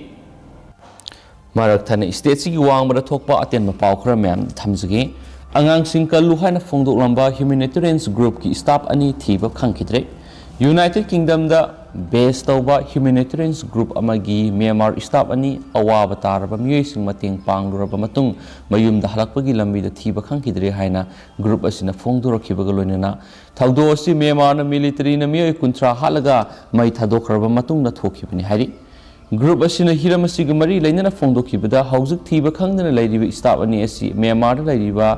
ꯃꯔꯛ ꯊꯠꯅ stateꯁꯤꯒꯤ ꯋꯥꯡꯃꯗ ꯊꯣꯛꯄ ꯑꯇꯦꯟꯕ ꯄꯥꯎ ꯈꯔ ꯃꯌꯥꯝ ꯊꯝꯖꯒꯦ꯫ ꯑꯉꯥꯡꯁꯤꯡ ꯀꯜꯂꯨ ꯍꯥꯏꯅ ꯐꯣꯡꯗꯣꯛꯂꯝꯕ Humanitarians Groupꯀꯤ staff ꯑꯅꯤ ꯊꯤꯕ ꯈꯪꯈꯤꯗ꯭ꯔꯦ꯫ United Kingdomꯗ base ꯇꯧꯕ Humanitarians Group ꯑꯃꯒꯤ ꯃ꯭ꯌꯥꯟꯃꯥꯔ staff ꯑꯅꯤ ꯑꯋꯥꯕ ꯇꯥꯔꯕ ꯃꯤꯑꯣꯏꯁꯤꯡ ꯃꯇꯦꯡ ꯄꯥꯡꯂꯨꯔꯕ ꯃꯇꯨꯡ ꯃꯌꯨꯝꯗ ꯍꯜꯂꯛꯄꯒꯤ ꯂꯝꯕꯤꯗ ꯊꯤꯕ ꯈꯪꯈꯤꯗ꯭ꯔꯦ ꯍꯥꯏꯅ group ꯑꯁꯤꯅ ꯐꯣꯡꯗꯣꯔꯛꯈꯤꯕꯒ ꯂꯣꯏꯅꯅ ꯊꯧꯗꯣꯛ ꯑꯁꯤ ꯃ꯭ꯌꯥꯟꯃꯥꯔꯅ militaryꯅ ꯃꯤꯑꯣꯏ ꯀꯨꯟꯊ꯭ꯔꯥ ꯍꯥꯠꯂꯒ ꯃꯩ ꯊꯥꯗꯣꯛꯈ꯭ꯔꯕ ꯃꯇꯨꯡꯗ ꯊꯣꯛꯈꯤꯕꯅꯤ ꯍꯥꯏꯔꯤ꯫ Group ꯑꯁꯤꯅ ꯍꯤꯔꯝ ꯑꯁꯤꯒ ꯃꯔꯤ ꯂꯩꯅꯅ ꯐꯣꯡꯗꯣꯛꯈꯤꯕꯗ ꯍꯧꯖꯤꯛ ꯊꯤꯕ ꯈꯪꯗꯅ ꯂꯩꯔꯤꯕ staff ꯑꯅꯤ ꯑꯁꯤ ꯃ꯭ꯌꯥꯟꯃꯥꯔꯗ ꯂꯩꯔꯤꯕ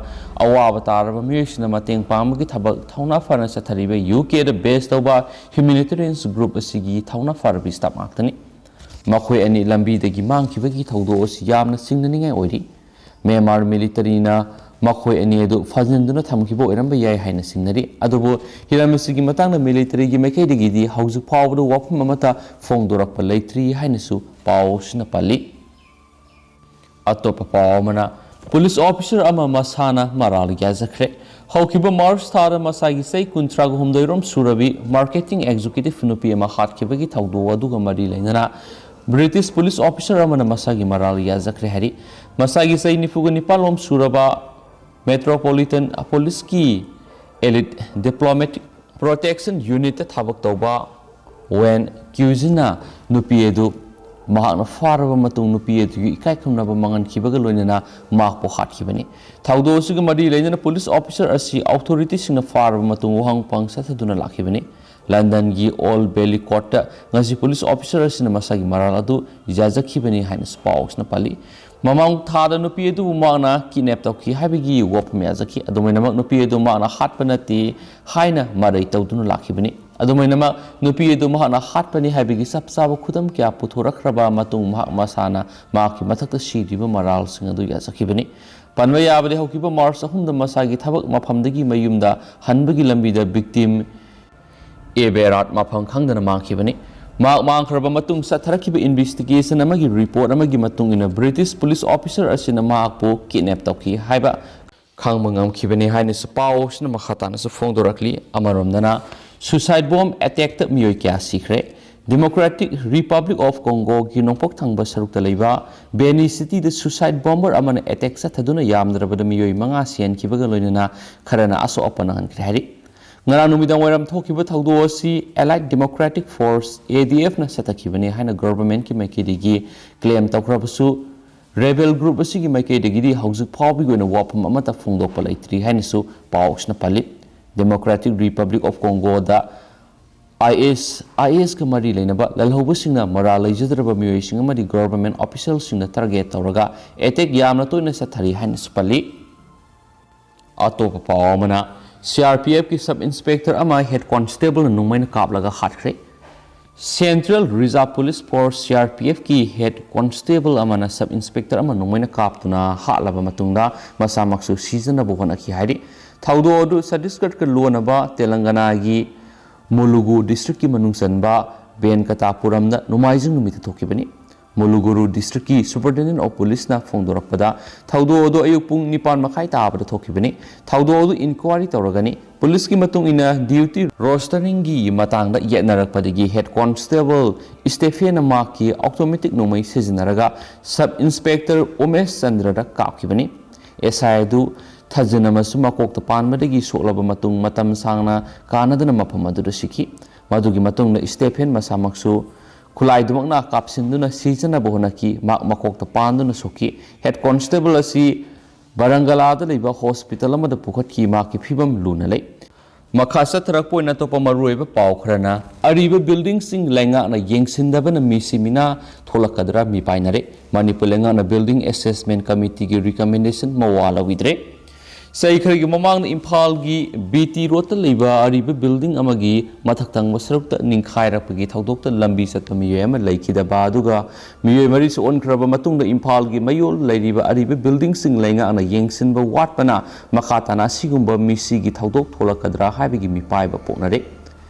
ꯑꯋꯥꯕ ꯇꯥꯔꯕ ꯃꯤꯑꯣꯏꯁꯤꯡꯅ ꯃꯇꯦꯡ ꯄꯥꯡꯕꯒꯤ ꯊꯕꯛ ꯊꯧꯅꯥ ꯐꯅ ꯆꯠꯊꯔꯤꯕ UKꯗ base ꯇꯧꯕ Humanitarians Group ꯑꯁꯤꯒꯤ ꯊꯧꯅꯥ ꯐꯔꯕ staff ꯉꯥꯛꯇꯅꯤ꯫ ꯃꯈꯣꯏ ꯑꯅꯤ ꯂꯝꯕꯤꯗꯒꯤ ꯃꯥꯡꯈꯤꯕꯒꯤ ꯊꯧꯗꯣꯛ ꯑꯁꯤ ꯌꯥꯝꯅ ꯆꯤꯡꯅꯅꯤꯡꯉꯥꯏ ꯑꯣꯏꯔꯤ꯫ ꯃ꯭ꯌꯥꯟꯃꯥꯔ militaryꯅ ꯃꯈꯣꯏ ꯑꯅꯤ ꯑꯗꯨ ꯐꯥꯖꯤꯟꯗꯨꯅ ꯊꯝꯈꯤꯕ ꯑꯣꯏꯔꯝꯕ ꯌꯥꯏ ꯍꯥꯏꯅ ꯆꯤꯡꯅꯔꯤ꯫ ꯑꯗꯨꯕꯨ ꯍꯤꯔꯝ ꯑꯁꯤꯒꯤ ꯃꯇꯥꯡꯗ militaryꯒꯤ ꯃꯥꯏꯀꯩꯗꯒꯤꯗꯤ ꯍꯧꯖꯤꯛ ꯐꯥꯎꯕꯗ ꯋꯥꯐꯝ ꯑꯃꯠꯇ ꯐꯣꯡꯗꯣꯔꯛꯄ ꯂꯩꯇ꯭ꯔꯤ ꯍꯥꯏꯅꯁꯨ ꯄꯥꯎ ꯑꯁꯤꯅ ꯄꯜꯂꯤ꯫ ꯑꯇꯣꯞꯄ ꯄꯥꯎ ꯑꯃꯅ, police officer ꯑꯃ ꯃꯁꯥꯅ ꯃꯔꯥꯜ ꯌꯥꯖꯈ꯭ꯔꯦ꯫ ꯍꯧꯈꯤꯕ March ꯊꯥꯗ ꯃꯁꯥꯒꯤ ꯆꯍꯤ ꯀꯨꯟꯊ꯭ꯔꯥꯒ ꯍꯨꯝꯗꯣꯏ ꯔꯣꯝ ꯁꯨꯔꯕꯤ marketing executive ꯅꯨꯄꯤ ꯑꯃ ꯍꯥꯠꯈꯤꯕꯒꯤ ꯊꯧꯗꯣꯛ ꯑꯗꯨꯒ ꯃꯔꯤ ꯂꯩꯅꯅ British police officer ꯑꯃꯅ ꯃꯁꯥꯒꯤ ꯃꯔꯥꯜ ꯌꯥꯖꯈ꯭ꯔꯦ ꯍꯥꯏꯔꯤ꯫ ꯃꯁꯥꯒꯤ ꯆꯍꯤ ꯅꯤꯐꯨꯒ ꯅꯤꯄꯥꯟ ꯂꯣꯝ ꯁꯨꯔꯕ Metropolitan Policeꯀꯤ elite diplomatic protection unitꯇ ꯊꯕꯛ ꯇꯧꯕ Wen Kyujinꯅ ꯅꯨꯄꯤ ꯑꯗꯨ ꯃꯍꯥꯛꯅ ꯐꯥꯔꯕ ꯃꯇꯨꯡ ꯅꯨꯄꯤ ꯑꯗꯨꯒꯤ ꯏꯀꯥꯏ ꯈꯨꯝꯅꯕ ꯃꯥꯡꯍꯟꯈꯤꯕꯒ ꯂꯣꯏꯅꯅ ꯃꯍꯥꯛꯄꯨ ꯍꯥꯠꯈꯤꯕꯅꯤ꯫ ꯊꯧꯗꯣꯛ ꯑꯁꯤꯒ ꯃꯔꯤ ꯂꯩꯅꯅ police officer ꯑꯁꯤ authorityꯁꯤꯡꯅ ꯐꯥꯔꯕ ꯃꯇꯨꯡ ꯋꯥꯍꯪ ꯄꯪꯁꯥ ꯊꯥꯗꯨꯅ ꯂꯥꯛꯈꯤꯕꯅꯤ꯫ Londonꯒꯤ Old Bailey Courtꯇ ꯉꯁꯤ police officer ꯑꯁꯤꯅ ꯃꯁꯥꯒꯤ ꯃꯔꯥꯜ ꯑꯗꯨ ꯌꯥꯖꯈꯤꯕꯅꯤ ꯍꯥꯏꯅꯁꯨ ꯄꯥꯎ ꯑꯁꯤꯅ ꯄꯜꯂꯤ꯫ ꯃꯃꯥꯡ ꯊꯥꯗ ꯅꯨꯄꯤ ꯑꯗꯨꯕꯨ ꯃꯍꯥꯛꯅ kidnap ꯇꯧꯈꯤ ꯍꯥꯏꯕꯒꯤ ꯋꯥꯐꯝ ꯌꯥꯖꯈꯤ꯫ ꯑꯗꯨꯃꯥꯏꯅꯃꯛ ꯅꯨꯄꯤ ꯑꯗꯨ ꯃꯍꯥꯛꯅ ꯍꯥꯠꯄ ꯅꯠꯇꯦ ꯍꯥꯏꯅ ꯃꯔꯩ ꯇꯧꯗꯨꯅ ꯂꯥꯛꯈꯤꯕꯅꯤ꯫ ꯑꯗꯨꯃꯥꯏꯅꯃꯛ ꯅꯨꯄꯤ ꯑꯗꯨ ꯃꯍꯥꯛꯅ ꯍꯥꯠꯄꯅꯤ ꯍꯥꯏꯕꯒꯤ ꯆꯞ ꯆꯥꯕ ꯈꯨꯗꯝ ꯀꯌꯥ ꯄꯨꯊꯣꯔꯛꯈ꯭ꯔꯕ ꯃꯇꯨꯡ ꯃꯍꯥꯛ ꯃꯁꯥꯅ ꯃꯍꯥꯛꯀꯤ ꯃꯊꯛꯇ ꯁꯤꯔꯤꯕ ꯃꯔꯥꯜꯁꯤꯡ ꯑꯗꯨ ꯌꯥꯖꯈꯤꯕꯅꯤ꯫ ꯄꯟꯕ ꯌꯥꯕꯗꯤ ꯍꯧꯈꯤꯕ March ꯑꯍꯨꯝꯗ ꯃꯁꯥꯒꯤ ꯊꯕꯛ ꯃꯐꯝꯗꯒꯤ ꯃꯌꯨꯝꯗ ꯍꯟꯕꯒꯤ ꯂꯝꯕꯤꯗ victim ꯑꯦ ꯕꯦꯔꯥꯠ ꯃꯐꯝ ꯈꯪꯗꯅ ꯃꯥꯡꯈꯤꯕꯅꯤ꯫ ꯃꯍꯥꯛ ꯃꯥꯡꯈ꯭ꯔꯕ ꯃꯇꯨꯡ ꯆꯠꯊꯔꯛꯈꯤꯕ investigation ꯑꯃꯒꯤ report ꯑꯃꯒꯤ ꯃꯇꯨꯡ ꯏꯟꯅ British police officer ꯑꯁꯤꯅ ꯃꯍꯥꯛꯄꯨ kidnap ꯇꯧꯈꯤ ꯍꯥꯏꯕ ꯈꯪꯕ ꯉꯝꯈꯤꯕꯅꯤ ꯍꯥꯏꯅꯁꯨ ꯄꯥꯎ ꯑꯁꯤꯅ ꯃꯈꯥ ꯇꯥꯅꯁꯨ ꯐꯣꯡꯗꯣꯔꯛꯂꯤ꯫ ꯑꯃꯔꯣꯝꯗꯅ suicide bomb attackꯇ ꯃꯤꯑꯣꯏ ꯀꯌꯥ ꯁꯤꯈ꯭ꯔꯦ꯫ Democratic Republic of Congo ꯒꯤ ꯅꯣꯡꯄꯣꯛ ꯊꯪꯕ ꯁꯔꯨꯛꯇ ꯂꯩꯕ ꯕꯦꯅꯤ ꯁꯤꯇꯤꯗ suicide bomber ꯑꯃꯅ attack ꯆꯠꯊꯗꯨꯅ ꯌꯥꯝꯗ꯭ꯔꯕꯗ ꯃꯤꯑꯣꯏ ꯃꯉꯥ ꯁꯤꯍꯟꯈꯤꯕꯒ ꯂꯣꯏꯅꯅ ꯈꯔꯅ ꯑꯁꯣꯛ ꯑꯄꯟ ꯅꯪꯍꯟꯈ꯭ꯔꯦ ꯍꯥꯏꯔꯤ꯫ ꯉꯔꯥꯡ ꯅꯨꯃꯤꯗꯥꯡ ꯋꯥꯏꯔꯝ ꯊꯣꯛꯈꯤꯕ ꯊꯧꯗꯣꯛ ꯑꯁꯤ Allied Democratic Force, A D F ꯅ ꯆꯠꯊꯈꯤꯕꯅꯤ ꯍꯥꯏꯅ government ꯀꯤ ꯃꯥꯏꯀꯩꯗꯒꯤ claim ꯇꯧꯈ꯭ꯔꯕꯁꯨ, rebel group ꯑꯁꯤꯒꯤ ꯃꯥꯏꯀꯩꯗꯒꯤꯗꯤ ꯍꯧꯖꯤꯛ ꯐꯥꯎꯕꯒꯤ ꯑꯣꯏꯅ ꯋꯥꯐꯝ ꯑꯃꯠꯇ ꯐꯣꯡꯗꯣꯛꯄ ꯂꯩꯇ꯭ꯔꯤ ꯍꯥꯏꯅꯁꯨ ꯄꯥꯎꯁꯤꯅ ꯄꯜꯂꯤ꯫ Democratic Republic of Congo the I S, I S ꯀ ꯃꯔꯤ ꯂꯩꯅꯕ ꯂꯜꯍꯧꯕꯁꯤꯡꯅ ꯃꯔꯥꯜ ꯂꯩꯖꯗ꯭ꯔꯕ ꯃꯤꯑꯣꯏꯁꯤꯡ ꯑꯃꯗꯤ government official ꯁꯤꯡꯅ target ꯇꯧꯔꯒ attack ꯌꯥꯝꯅ ꯇꯣꯏꯅ ꯆꯠꯊꯔꯤ ꯍꯥꯏꯅꯁꯨ ꯄꯜꯂꯤ꯫ ꯑꯇꯣꯞꯄ ꯄꯥꯎ ꯑꯃꯅ, C R P F ꯀꯤ sub inspector ꯑꯃ head constable ꯅ ꯅꯣꯡꯃꯩꯅ ꯀꯥꯞꯂꯒ ꯍꯥꯠꯈ꯭ꯔꯦ꯫ Central Reserve Police Force, C R P F ꯀꯤ head constable ꯑꯃꯅ sub inspector ꯑꯃ ꯅꯣꯡꯃꯩꯅ ꯀꯥꯞꯇꯨꯅ ꯍꯥꯠꯂꯕ ꯃꯇꯨꯡꯗ ꯃꯁꯥꯃꯛꯁꯨ ꯁꯤꯖꯅꯕ ꯍꯣꯠꯅꯈꯤ ꯍꯥꯏꯔꯤ꯫ ꯊꯧꯗꯣꯛ ꯑꯗꯨ ꯆꯇꯤꯁꯒꯔꯀ ꯂꯣꯟꯅꯕ ꯇꯦꯂꯪꯒꯅꯥꯒꯤ ꯃꯨꯂꯨꯒꯨ district ꯀꯤ ꯃꯅꯨꯡ ꯆꯟꯕ ꯕꯦꯟꯀꯇꯥꯄꯨꯔꯝꯗ ꯅꯣꯡꯃꯥꯏꯖꯤꯡ ꯅꯨꯃꯤꯠꯇ ꯊꯣꯛꯈꯤꯕꯅꯤ꯫ ꯃꯨꯂꯨꯒꯨꯔꯨ district ꯀꯤ Superintendent of Police ꯅ ꯐꯣꯡꯗꯣꯔꯛꯄꯗ, ꯊꯧꯗꯣꯛ ꯑꯗꯨ ꯑꯌꯨꯛ ꯄꯨꯡ ꯅꯤꯄꯥꯟ ꯃꯈꯥꯏ ꯇꯥꯕꯗ ꯊꯣꯛꯈꯤꯕꯅꯤ꯫ ꯊꯧꯗꯣꯛ ꯑꯗꯨ inquiry ꯇꯧꯔꯒꯅꯤ꯫ Police ꯀꯤ ꯃꯇꯨꯡ ꯏꯟꯅ, duty rostering ꯒꯤ ꯃꯇꯥꯡꯗ ꯌꯦꯠꯅꯔꯛꯄꯗꯒꯤ head constable ꯁ꯭ꯇꯦꯐꯦꯟꯅ ꯃꯍꯥꯛꯀꯤ automatic ꯅꯣꯡꯃꯩ ꯁꯤꯖꯤꯟꯅꯔꯒ sub inspector Umesh ꯆꯟꯗ꯭ꯔꯗ ꯀꯥꯞꯈꯤꯕꯅꯤ꯫ S I ꯑꯗꯨ ꯊꯥꯖꯤꯟ ꯑꯃꯁꯨꯡ ꯃꯀꯣꯛꯇ ꯄꯥꯟꯕꯗꯒꯤ ꯁꯣꯛꯂꯕ ꯃꯇꯨꯡ ꯃꯇꯝ ꯁꯥꯡꯅ ꯀꯥꯟꯅꯗꯅ ꯃꯐꯝ ꯑꯗꯨꯗ ꯁꯤꯈꯤ꯫ ꯃꯗꯨꯒꯤ ꯃꯇꯨꯡꯗ ꯁ꯭ꯇꯦꯐꯦꯟ ꯃꯁꯥꯃꯛꯁꯨ ꯈꯨꯠꯂꯥꯏꯗꯨꯃꯛꯅ ꯀꯥꯞꯁꯤꯟꯗꯨꯅ ꯁꯤꯖꯅꯕ ꯍꯣꯠꯅꯈꯤ꯫ ꯃꯍꯥꯛ ꯃꯀꯣꯛꯇ ꯄꯥꯟꯗꯨꯅ ꯁꯣꯛꯈꯤ꯫ Head constable ꯑꯁꯤ ꯕꯔꯪꯒꯂꯥꯗ ꯂꯩꯕ hospital ꯑꯃꯗ ꯄꯨꯈꯠꯈꯤ꯫ ꯃꯍꯥꯛꯀꯤ ꯐꯤꯕꯝ ꯂꯨꯅ ꯂꯩ꯫ ꯃꯈꯥ ꯆꯠꯊꯔꯛꯄ ꯑꯣꯏꯅ ꯑꯇꯣꯞꯄ ꯃꯔꯨꯑꯣꯏꯕ ꯄꯥꯎ ꯈꯔꯅ, ꯑꯔꯤꯕ building ꯁꯤꯡ ꯂꯩꯉꯥꯛꯅ ꯌꯦꯡꯁꯤꯟꯗꯕꯅ ꯃꯤꯁꯤ ꯃꯤꯅꯥ ꯊꯣꯛꯂꯛꯀꯗ꯭ꯔꯥ ꯃꯤꯄꯥꯏꯅꯔꯦ꯫ ꯃꯅꯤꯄꯨꯔ ꯂꯩꯉꯥꯛꯅ building assessment committee ꯒꯤ recommendation ꯃꯋꯥ ꯂꯧꯕꯤꯗ꯭ꯔꯦ꯫ ꯆꯍꯤ ꯈꯔꯒꯤ ꯃꯃꯥꯡꯗ ꯏꯝꯐꯥꯜꯒꯤ B T road ꯇ ꯂꯩꯕ ꯑꯔꯤꯕ building ꯑꯃꯒꯤ ꯃꯊꯛ ꯊꯪꯕ ꯁꯔꯨꯛꯇ ꯅꯤꯡꯈꯥꯏꯔꯛꯄꯒꯤ ꯊꯧꯗꯣꯛꯇ ꯂꯝꯕꯤ ꯆꯠꯄ ꯃꯤꯑꯣꯏ ꯑꯃ ꯂꯩꯈꯤꯗꯕ ꯑꯗꯨꯒ ꯃꯤꯑꯣꯏ ꯃꯔꯤ ꯁꯣꯛꯍꯟꯈ꯭ꯔꯕ ꯃꯇꯨꯡꯗ ꯏꯝꯐꯥꯜꯒꯤ ꯃꯌꯣꯜ ꯂꯩꯔꯤꯕ ꯑꯔꯤꯕ building ꯁꯤꯡ ꯂꯩꯉꯥꯛꯅ ꯌꯦꯡꯁꯤꯟꯕ ꯋꯥꯠꯄꯅ ꯃꯈꯥ ꯇꯥꯅ ꯑꯁꯤꯒꯨꯝꯕ ꯃꯤꯁꯤꯒꯤ ꯊꯧꯗꯣꯛ ꯊꯣꯛꯂꯛꯀꯗ꯭ꯔꯥ ꯍꯥꯏꯕꯒꯤ ꯃꯤꯄꯥꯏꯕ ꯄꯣꯛꯅꯔꯦ꯫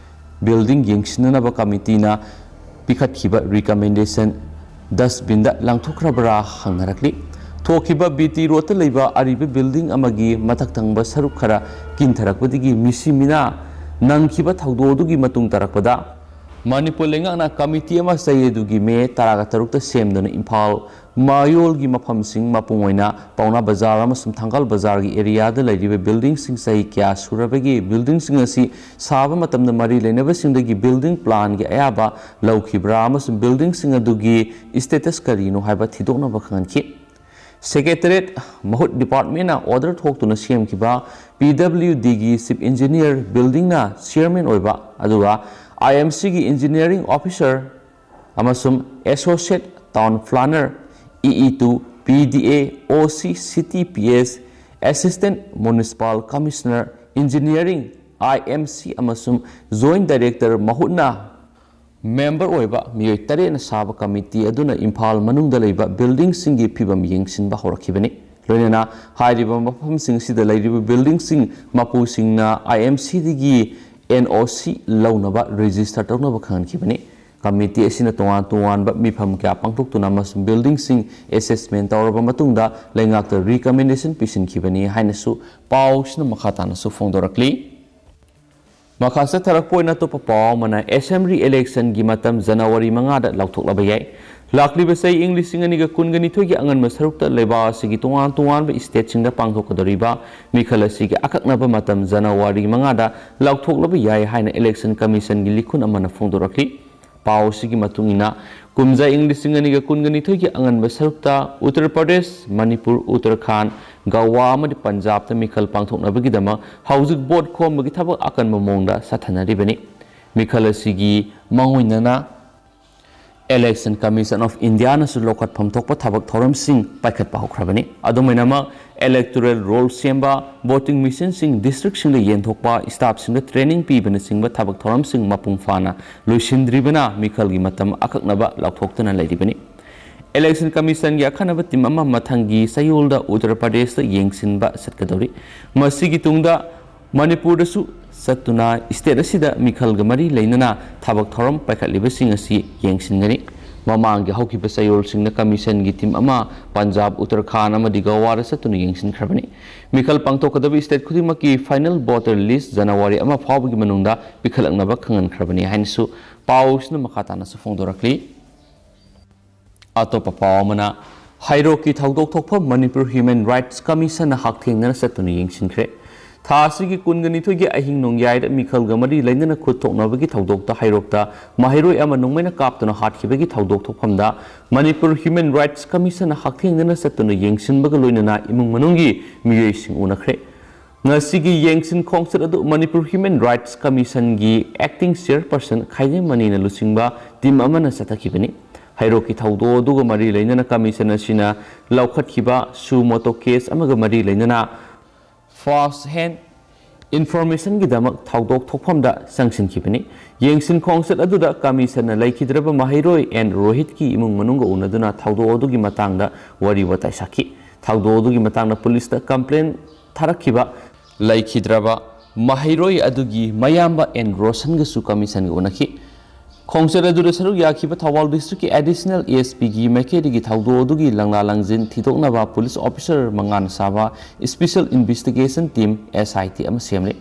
Building ꯌꯦꯡꯁꯤꯟꯅꯅꯕ committee ꯅ ꯄꯤꯈꯠꯈꯤꯕ recommendation dustbin ꯗ ꯂꯪꯊꯣꯛꯈ꯭ꯔꯕ꯭ꯔꯥ ꯍꯪꯅꯔꯛꯂꯤ꯫ ꯊꯣꯛꯈꯤꯕ B T road ꯇ ꯂꯩꯕ ꯑꯔꯤꯕ building ꯑꯃꯒꯤ ꯃꯊꯛ ꯊꯪꯕ ꯁꯔꯨꯛ ꯈꯔ ꯀꯤꯟꯊꯔꯛꯄꯗꯒꯤ ꯃꯤꯁꯤ ꯃꯤꯅꯥ ꯅꯪꯈꯤꯕ ꯊꯧꯗꯣꯛ ꯑꯗꯨꯒꯤ ꯃꯇꯨꯡ ꯇꯥꯔꯛꯄꯗ ꯃꯅꯤꯄꯨꯔ ꯂꯩꯉꯥꯛꯅ ꯀꯃꯤꯇꯤ ꯑꯃ ꯆꯍꯤ ꯑꯗꯨꯒꯤ ꯃꯦ ꯇꯔꯥꯒ ꯇꯔꯨꯛꯇ ꯁꯦꯝꯗꯨꯅ ꯏꯝꯐꯥꯜ ꯃꯌꯣꯜꯒꯤ ꯃꯐꯝꯁꯤꯡ, ꯃꯄꯨꯡ ꯑꯣꯏꯅ ꯄꯥꯎꯅꯥ ꯕꯖꯥꯔ ꯑꯃꯁꯨꯡ ꯊꯪꯒꯥꯜ ꯕꯖꯥꯔꯒꯤ ꯑꯦꯔꯤꯌꯥꯗ ꯂꯩꯔꯤꯕ ꯕꯤꯜꯗꯤꯡꯁꯤꯡ, ꯆꯍꯤ ꯀꯌꯥ ꯁꯨꯔꯕꯒꯦ, ꯕꯤꯜꯗꯤꯡꯁꯤꯡ ꯑꯁꯤ ꯁꯥꯕ ꯃꯇꯝꯗ ꯃꯔꯤ ꯂꯩꯅꯕꯁꯤꯡꯗꯒꯤ ꯕꯤꯜꯗꯤꯡ ꯄ꯭ꯂꯥꯟꯒꯤ ꯑꯌꯥꯕ ꯂꯧꯈꯤꯕ꯭ꯔꯥ ꯑꯃꯁꯨꯡ ꯕꯤꯜꯗꯤꯡꯁꯤꯡ ꯑꯗꯨꯒꯤ ꯁ꯭ꯇꯦꯇꯁ ꯀꯔꯤꯅꯣ ꯍꯥꯏꯕ ꯊꯤꯗꯣꯛꯅꯕ ꯈꯪꯍꯟꯈꯤ꯫ ꯁꯦꯀ꯭ꯔꯦꯇꯔꯤꯌꯦꯠ ꯃꯍꯨꯠ ꯗꯤꯄꯥꯔꯠꯃꯦꯟꯅ ꯑꯣꯔꯗꯔ ꯊꯣꯛꯇꯨꯅ ꯁꯦꯝꯈꯤꯕ ꯄꯤ ꯗꯕ꯭ꯂꯤꯎ ꯗꯤꯒꯤ ꯆꯤꯐ ꯏꯟꯖꯤꯅꯤꯌꯔ ꯕꯤꯜꯗꯤꯡꯅ ꯆꯤꯌꯔꯃꯦꯟ ꯑꯣꯏꯕ, ꯑꯗꯨꯒ ꯑꯥꯏ ꯑꯦꯝ ꯁꯤꯒꯤ ꯏꯟꯖꯤꯅꯤꯌꯔꯤꯡ ꯑꯣꯐꯤꯁꯔ ꯑꯃꯁꯨꯡ associate town planner, E E two, P D A, O C city P S, assistant municipal commissioner, engineering, I M C ꯑꯃꯁꯨꯡ joint director ꯃꯍꯨꯠꯅ member ꯑꯣꯏꯕ ꯃꯤꯑꯣꯏ ꯇꯔꯦꯠꯅ ꯁꯥꯕ ꯀꯃꯤꯇꯤ ꯑꯗꯨꯅ ꯏꯝꯐꯥꯜ ꯃꯅꯨꯡꯗ ꯂꯩꯕ ꯕꯤꯜꯗꯤꯡꯁꯤꯡꯒꯤ ꯐꯤꯕꯝ ꯌꯦꯡꯁꯤꯟꯕ ꯍꯧꯔꯛꯈꯤꯕꯅꯤ꯫ ꯂꯣꯏꯅꯅ ꯍꯥꯏꯔꯤꯕ ꯃꯐꯝꯁꯤꯡ ꯑꯁꯤꯗ ꯂꯩꯔꯤꯕ ꯕꯤꯜꯗꯤꯡꯁꯤꯡ ꯃꯄꯨꯁꯤꯡꯅ ꯑꯥꯏ ꯑꯦꯝ ꯁꯤꯗꯒꯤ ꯑꯦꯟ ꯑꯣ ꯁꯤ ꯂꯧꯅꯕ ꯔꯦꯖꯤꯁꯇꯔ ꯇꯧꯅꯕ ꯈꯪꯍꯟꯈꯤꯕꯅꯤ꯫ ꯀꯃꯤꯇꯤ ꯑꯁꯤꯅ ꯇꯣꯉꯥꯟ ꯇꯣꯉꯥꯟꯕ ꯃꯤꯐꯝ ꯀꯌꯥ ꯄꯥꯡꯊꯣꯛꯇꯨꯅ ꯑꯃꯁꯨꯡ ꯕꯤꯜꯗꯤꯡꯁꯤꯡ ꯑꯦꯁꯦꯁꯃꯦꯟ ꯇꯧꯔꯕ ꯃꯇꯨꯡꯗ ꯂꯩꯉꯥꯛꯇ ꯔꯤꯀꯃꯦꯟꯗꯦꯁꯟ ꯄꯤꯁꯤꯟꯈꯤꯕꯅꯤ ꯍꯥꯏꯅꯁꯨ ꯄꯥꯎ ꯑꯁꯤꯅ ꯃꯈꯥ ꯇꯥꯅꯁꯨ ꯐꯣꯡꯗꯣꯔꯛꯂꯤ꯫ ꯃꯈꯥ ꯆꯠꯊꯔꯛꯄ ꯑꯣꯏꯅ ꯑꯇꯣꯞꯄ ꯄꯥꯎ ꯑꯃꯅ, ꯑꯦꯁꯦꯝꯕ꯭ꯂꯤ ꯏꯂꯦꯛꯁꯟꯒꯤ ꯃꯇꯝ ꯖꯅꯋꯥꯔꯤ ꯃꯉꯥꯗ ꯂꯥꯎꯊꯣꯛꯂꯕ ꯌꯥꯏ꯫ ꯂꯥꯛꯂꯤꯕ ꯆꯍꯤ ꯏꯪ ꯂꯤꯁꯤꯡ ꯑꯅꯤꯒ ꯀꯨꯟꯒ ꯅꯤꯊꯣꯏꯒꯤ ꯑꯉꯟꯕ ꯁꯔꯨꯛꯇ ꯂꯩꯕꯥꯛ ꯑꯁꯤꯒꯤ ꯇꯣꯉꯥꯟ ꯇꯣꯉꯥꯟꯕ ꯁ꯭ꯇꯦꯠꯁꯤꯡꯗ ꯄꯥꯡꯊꯣꯛꯀꯗꯧꯔꯤꯕ ꯃꯤꯈꯜ ꯑꯁꯤꯒꯤ ꯑꯀꯛꯅꯕ ꯃꯇꯝ ꯖꯅꯋꯥꯔꯤ ꯃꯉꯥꯗ ꯂꯥꯎꯊꯣꯛꯂꯕ ꯌꯥꯏ ꯍꯥꯏꯅ ꯏꯂꯦꯛꯁꯟ ꯀꯃꯤꯁꯟꯒꯤ ꯂꯤꯈꯨꯟ ꯑꯃꯅ ꯐꯣꯡꯗꯣꯔꯛꯂꯤ꯫ ꯄꯥꯎ ꯑꯁꯤꯒꯤ ꯃꯇꯨꯡ ꯏꯟꯅ, ꯀꯨꯝꯖꯥ ꯏꯪ ꯂꯤꯁꯤꯡ ꯑꯅꯤꯒ ꯀꯨꯟꯒ ꯅꯤꯊꯣꯏꯒꯤ ꯑꯉꯟꯕ ꯁꯔꯨꯛꯇ ꯎꯠꯇꯔ ꯄ꯭ꯔꯗꯦꯁ, ꯃꯅꯤꯄꯨꯔ, ꯎꯠꯇꯔꯈꯥꯟꯗ, ꯒꯋꯥ ꯑꯃꯗꯤ ꯄꯟꯖꯥꯕꯇ ꯃꯤꯈꯜ ꯄꯥꯡꯊꯣꯛꯅꯕꯒꯤꯗꯃꯛ ꯍꯧꯖꯤꯛ ꯚꯣꯠ ꯈꯣꯝꯕꯒꯤ ꯊꯕꯛ ꯑꯀꯟꯕ ꯃꯑꯣꯡꯗ ꯆꯠꯊꯅꯔꯤꯕꯅꯤ꯫ ꯃꯤꯈꯜ ꯑꯁꯤꯒꯤ ꯃꯥꯡꯑꯣꯏꯅꯅ Election Commission of Indiaꯅꯁꯨ ꯂꯧꯈꯠꯐꯝ ꯊꯣꯛꯄ ꯊꯕꯛ ꯊꯧꯔꯝꯁꯤꯡ ꯄꯥꯏꯈꯠꯄ ꯍꯧꯈ꯭ꯔꯕꯅꯤ꯫ ꯑꯗꯨꯝ ꯑꯣꯏꯅꯃꯛ, electoral roll ꯁꯦꯝꯕ, voting machineꯁꯤꯡ districtꯁꯤꯡꯗ ꯌꯦꯟꯊꯣꯛꯄ, staffꯁꯤꯡꯗ training ꯄꯤꯕꯅꯆꯤꯡꯕ ꯊꯕꯛ ꯊꯧꯔꯝꯁꯤꯡ ꯃꯄꯨꯡ ꯐꯥꯅ ꯂꯣꯏꯁꯤꯟꯗ꯭ꯔꯤꯕꯅ ꯃꯤꯈꯜꯒꯤ ꯃꯇꯝ ꯑꯀꯛꯅꯕ ꯂꯥꯎꯊꯣꯛꯇꯨꯅ ꯂꯩꯔꯤꯕꯅꯤ꯫ Election Commissionꯒꯤ ꯑꯈꯟꯅꯕ team ꯑꯃ ꯃꯊꯪꯒꯤ ꯆꯌꯣꯜꯗ ꯎꯠꯇꯔ ꯄ꯭ꯔꯗꯦꯁꯇ ꯌꯦꯡꯁꯤꯟꯕ ꯆꯠꯀꯗꯧꯔꯤ꯫ ꯃꯁꯤꯒꯤ ꯇꯨꯡꯗ ꯃꯅꯤꯄꯨꯔꯗꯁꯨ ꯆꯠꯇꯨꯅ state ꯑꯁꯤꯗ ꯃꯤꯈꯜꯒ ꯃꯔꯤ ꯂꯩꯅꯅ ꯊꯕꯛ ꯊꯧꯔꯝ ꯄꯥꯏꯈꯠꯂꯤꯕꯁꯤꯡ ꯑꯁꯤ ꯌꯦꯡꯁꯤꯟꯒꯅꯤ꯫ ꯃꯃꯥꯡꯒꯤ ꯍꯧꯈꯤꯕ ꯆꯌꯣꯜꯁꯤꯡꯗ ꯀꯃꯤꯁꯟꯒꯤ ꯇꯤꯝ ꯑꯃ ꯄꯟꯖꯥꯕ, ꯎꯠꯇꯔꯈꯥꯟꯗ ꯑꯃꯗꯤ ꯒꯋꯥꯗ ꯆꯠꯇꯨꯅ ꯌꯦꯡꯁꯤꯟꯈ꯭ꯔꯕꯅꯤ꯫ ꯃꯤꯈꯜ ꯄꯥꯡꯊꯣꯛꯀꯗꯕ ꯁ꯭ꯇꯦꯠ ꯈꯨꯗꯤꯡꯃꯛꯀꯤ ꯐꯥꯏꯅꯦꯜ ꯚꯣꯇꯔ ꯂꯤꯁ꯭ꯠ ꯖꯅꯋꯥꯔꯤ ꯑꯃ ꯐꯥꯎꯕꯒꯤ ꯃꯅꯨꯡꯗ ꯄꯤꯈꯠꯂꯛꯅꯕ ꯈꯪꯍꯟꯈ꯭ꯔꯕꯅꯤ ꯍꯥꯏꯅꯁꯨ ꯄꯥꯎꯁꯤꯅ ꯃꯈꯥ ꯇꯥꯅꯁꯨ ꯐꯣꯡꯗꯣꯔꯛꯂꯤ꯫ ꯑꯇꯣꯞꯄ ꯄꯥꯎ ꯑꯃꯅ, ꯍꯩꯔꯣꯛꯀꯤ ꯊꯧꯗꯣꯛ ꯊꯣꯛꯐꯝ ꯃꯅꯤꯄꯨꯔ ꯍ꯭ꯌꯨꯃꯦꯟ ꯔꯥꯏꯠꯁ ꯀꯃꯤꯁꯟꯅ ꯍꯛꯊꯦꯡꯅꯅ ꯆꯠꯇꯨꯅ ꯌꯦꯡꯁꯤꯟꯈ꯭ꯔꯦ꯫ ꯊꯥ ꯑꯁꯤꯒꯤ ꯀꯨꯟꯒ ꯅꯤꯊꯣꯏꯒꯤ ꯑꯍꯤꯡ ꯅꯣꯡꯌꯥꯏꯗ ꯃꯤꯈꯜꯒ ꯃꯔꯤ ꯂꯩꯅꯅ ꯈꯨꯠ ꯊꯣꯛꯅꯕꯒꯤ ꯊꯧꯗꯣꯛꯇ ꯍꯩꯔꯣꯛꯇ ꯃꯍꯩꯔꯣꯏ ꯑꯃ ꯅꯣꯡꯃꯩꯅ ꯀꯥꯞꯇꯨꯅ ꯍꯥꯠꯈꯤꯕꯒꯤ ꯊꯧꯗꯣꯛ ꯊꯣꯛꯐꯝꯗ ꯃꯅꯤꯄꯨꯔ ꯍ꯭ꯌꯨꯃꯦꯟ ꯔꯥꯏꯠꯁ ꯀꯃꯤꯁꯟꯅ ꯍꯛꯊꯦꯡꯅꯅ ꯆꯠꯇꯨꯅ ꯌꯦꯡꯁꯤꯟꯕꯒ ꯂꯣꯏꯅꯅ ꯏꯃꯨꯡ ꯃꯅꯨꯡꯒꯤ ꯃꯤꯑꯣꯏꯁꯤꯡ ꯎꯅꯈ꯭ꯔꯦ꯫ ꯉꯁꯤꯒꯤ ꯌꯦꯡꯁꯤꯟ ꯈꯣꯡꯆꯠ ꯑꯗꯨ ꯃꯅꯤꯄꯨꯔ ꯍ꯭ꯌꯨꯃꯦꯟ ꯔꯥꯏꯠꯁ ꯀꯃꯤꯁꯟꯒꯤ ꯑꯦꯛꯇꯤꯡ ꯆꯤꯌꯔꯄꯔꯁꯟ ꯈꯥꯏꯗꯦꯝ ꯃꯅꯤꯅ ꯂꯨꯆꯤꯡꯕ ꯇꯤꯝ ꯑꯃꯅ ꯆꯠꯊꯈꯤꯕꯅꯤ꯫ ꯍꯩꯔꯣꯛꯀꯤ ꯊꯧꯗꯣꯛ ꯑꯗꯨꯒ ꯃꯔꯤ ꯂꯩꯅꯅ ꯀꯃꯤꯁꯟ ꯑꯁꯤꯅ ꯂꯧꯈꯠꯈꯤꯕ ꯁꯨ ꯃꯣꯇꯣ ꯀꯦꯁ ꯑꯃꯒ ꯃꯔꯤ ꯂꯩꯅꯅ ꯐꯥꯔꯁ ꯍꯦꯟ ꯏꯟꯐꯣꯔꯃꯦꯁꯟꯒꯤꯗꯃꯛ ꯊꯧꯗꯣꯛ ꯊꯣꯛꯐꯝꯗ ꯆꯪꯁꯤꯟꯈꯤꯕꯅꯤ꯫ ꯌꯦꯡꯁꯤꯟ ꯈꯣꯡꯆꯠ ꯑꯗꯨꯗ ꯀꯃꯤꯁꯟꯅ ꯂꯩꯈꯤꯗ꯭ꯔꯕ ꯃꯍꯩꯔꯣꯏ ꯑꯦꯟ ꯔꯣꯍꯤꯠꯀꯤ ꯏꯃꯨꯡ ꯃꯅꯨꯡꯒ ꯎꯅꯗꯨꯅ ꯊꯧꯗꯣꯛ ꯑꯗꯨꯒꯤ ꯃꯇꯥꯡꯗ ꯋꯥꯔꯤ ꯋꯥꯇꯥꯏ ꯁꯥꯈꯤ꯫ ꯊꯧꯗꯣꯛ ꯑꯗꯨꯒꯤ ꯃꯇꯥꯡꯗ ꯄꯨꯂꯤꯁꯇ ꯀꯝꯄ꯭ꯂꯦꯟ ꯊꯥꯔꯛꯈꯤꯕ ꯂꯩꯈꯤꯗ꯭ꯔꯕ ꯃꯍꯩꯔꯣꯏ ꯑꯗꯨꯒꯤ ꯃꯌꯥꯝꯕ ꯑꯦꯟ ꯔꯣꯁꯟꯒꯁꯨ ꯀꯃꯤꯁꯟꯒ ꯎꯅꯈꯤ꯫ ꯈꯣꯡꯆꯠ ꯑꯗꯨꯗ ꯁꯔꯨꯛ ꯌꯥꯈꯤꯕ ꯊꯧꯕꯥꯜ ꯗꯤꯁꯇ꯭ꯔꯤꯛꯀꯤ ꯑꯦꯗꯤꯁꯅꯦꯜ ꯑꯦ ꯑꯦꯁ ꯄꯤꯒꯤ ꯃꯥꯏꯀꯩꯗꯒꯤ ꯊꯧꯗꯣꯛ ꯑꯗꯨꯒꯤ ꯂꯪꯂꯥ ꯂꯪꯖꯤꯟ ꯊꯤꯗꯣꯛꯅꯕ ꯄꯨꯂꯤꯁ ꯑꯣꯐꯤꯁꯔ ꯃꯉꯥꯅ ꯁꯥꯕ ꯏꯁꯄꯤꯁꯦꯜ ꯏꯟꯚꯦꯁꯇꯤꯒꯦꯁꯟ ꯇꯤꯝ, ꯑꯦꯁ ꯑꯥꯏ ꯇꯤ, ꯑꯃ ꯁꯦꯝꯂꯤ꯫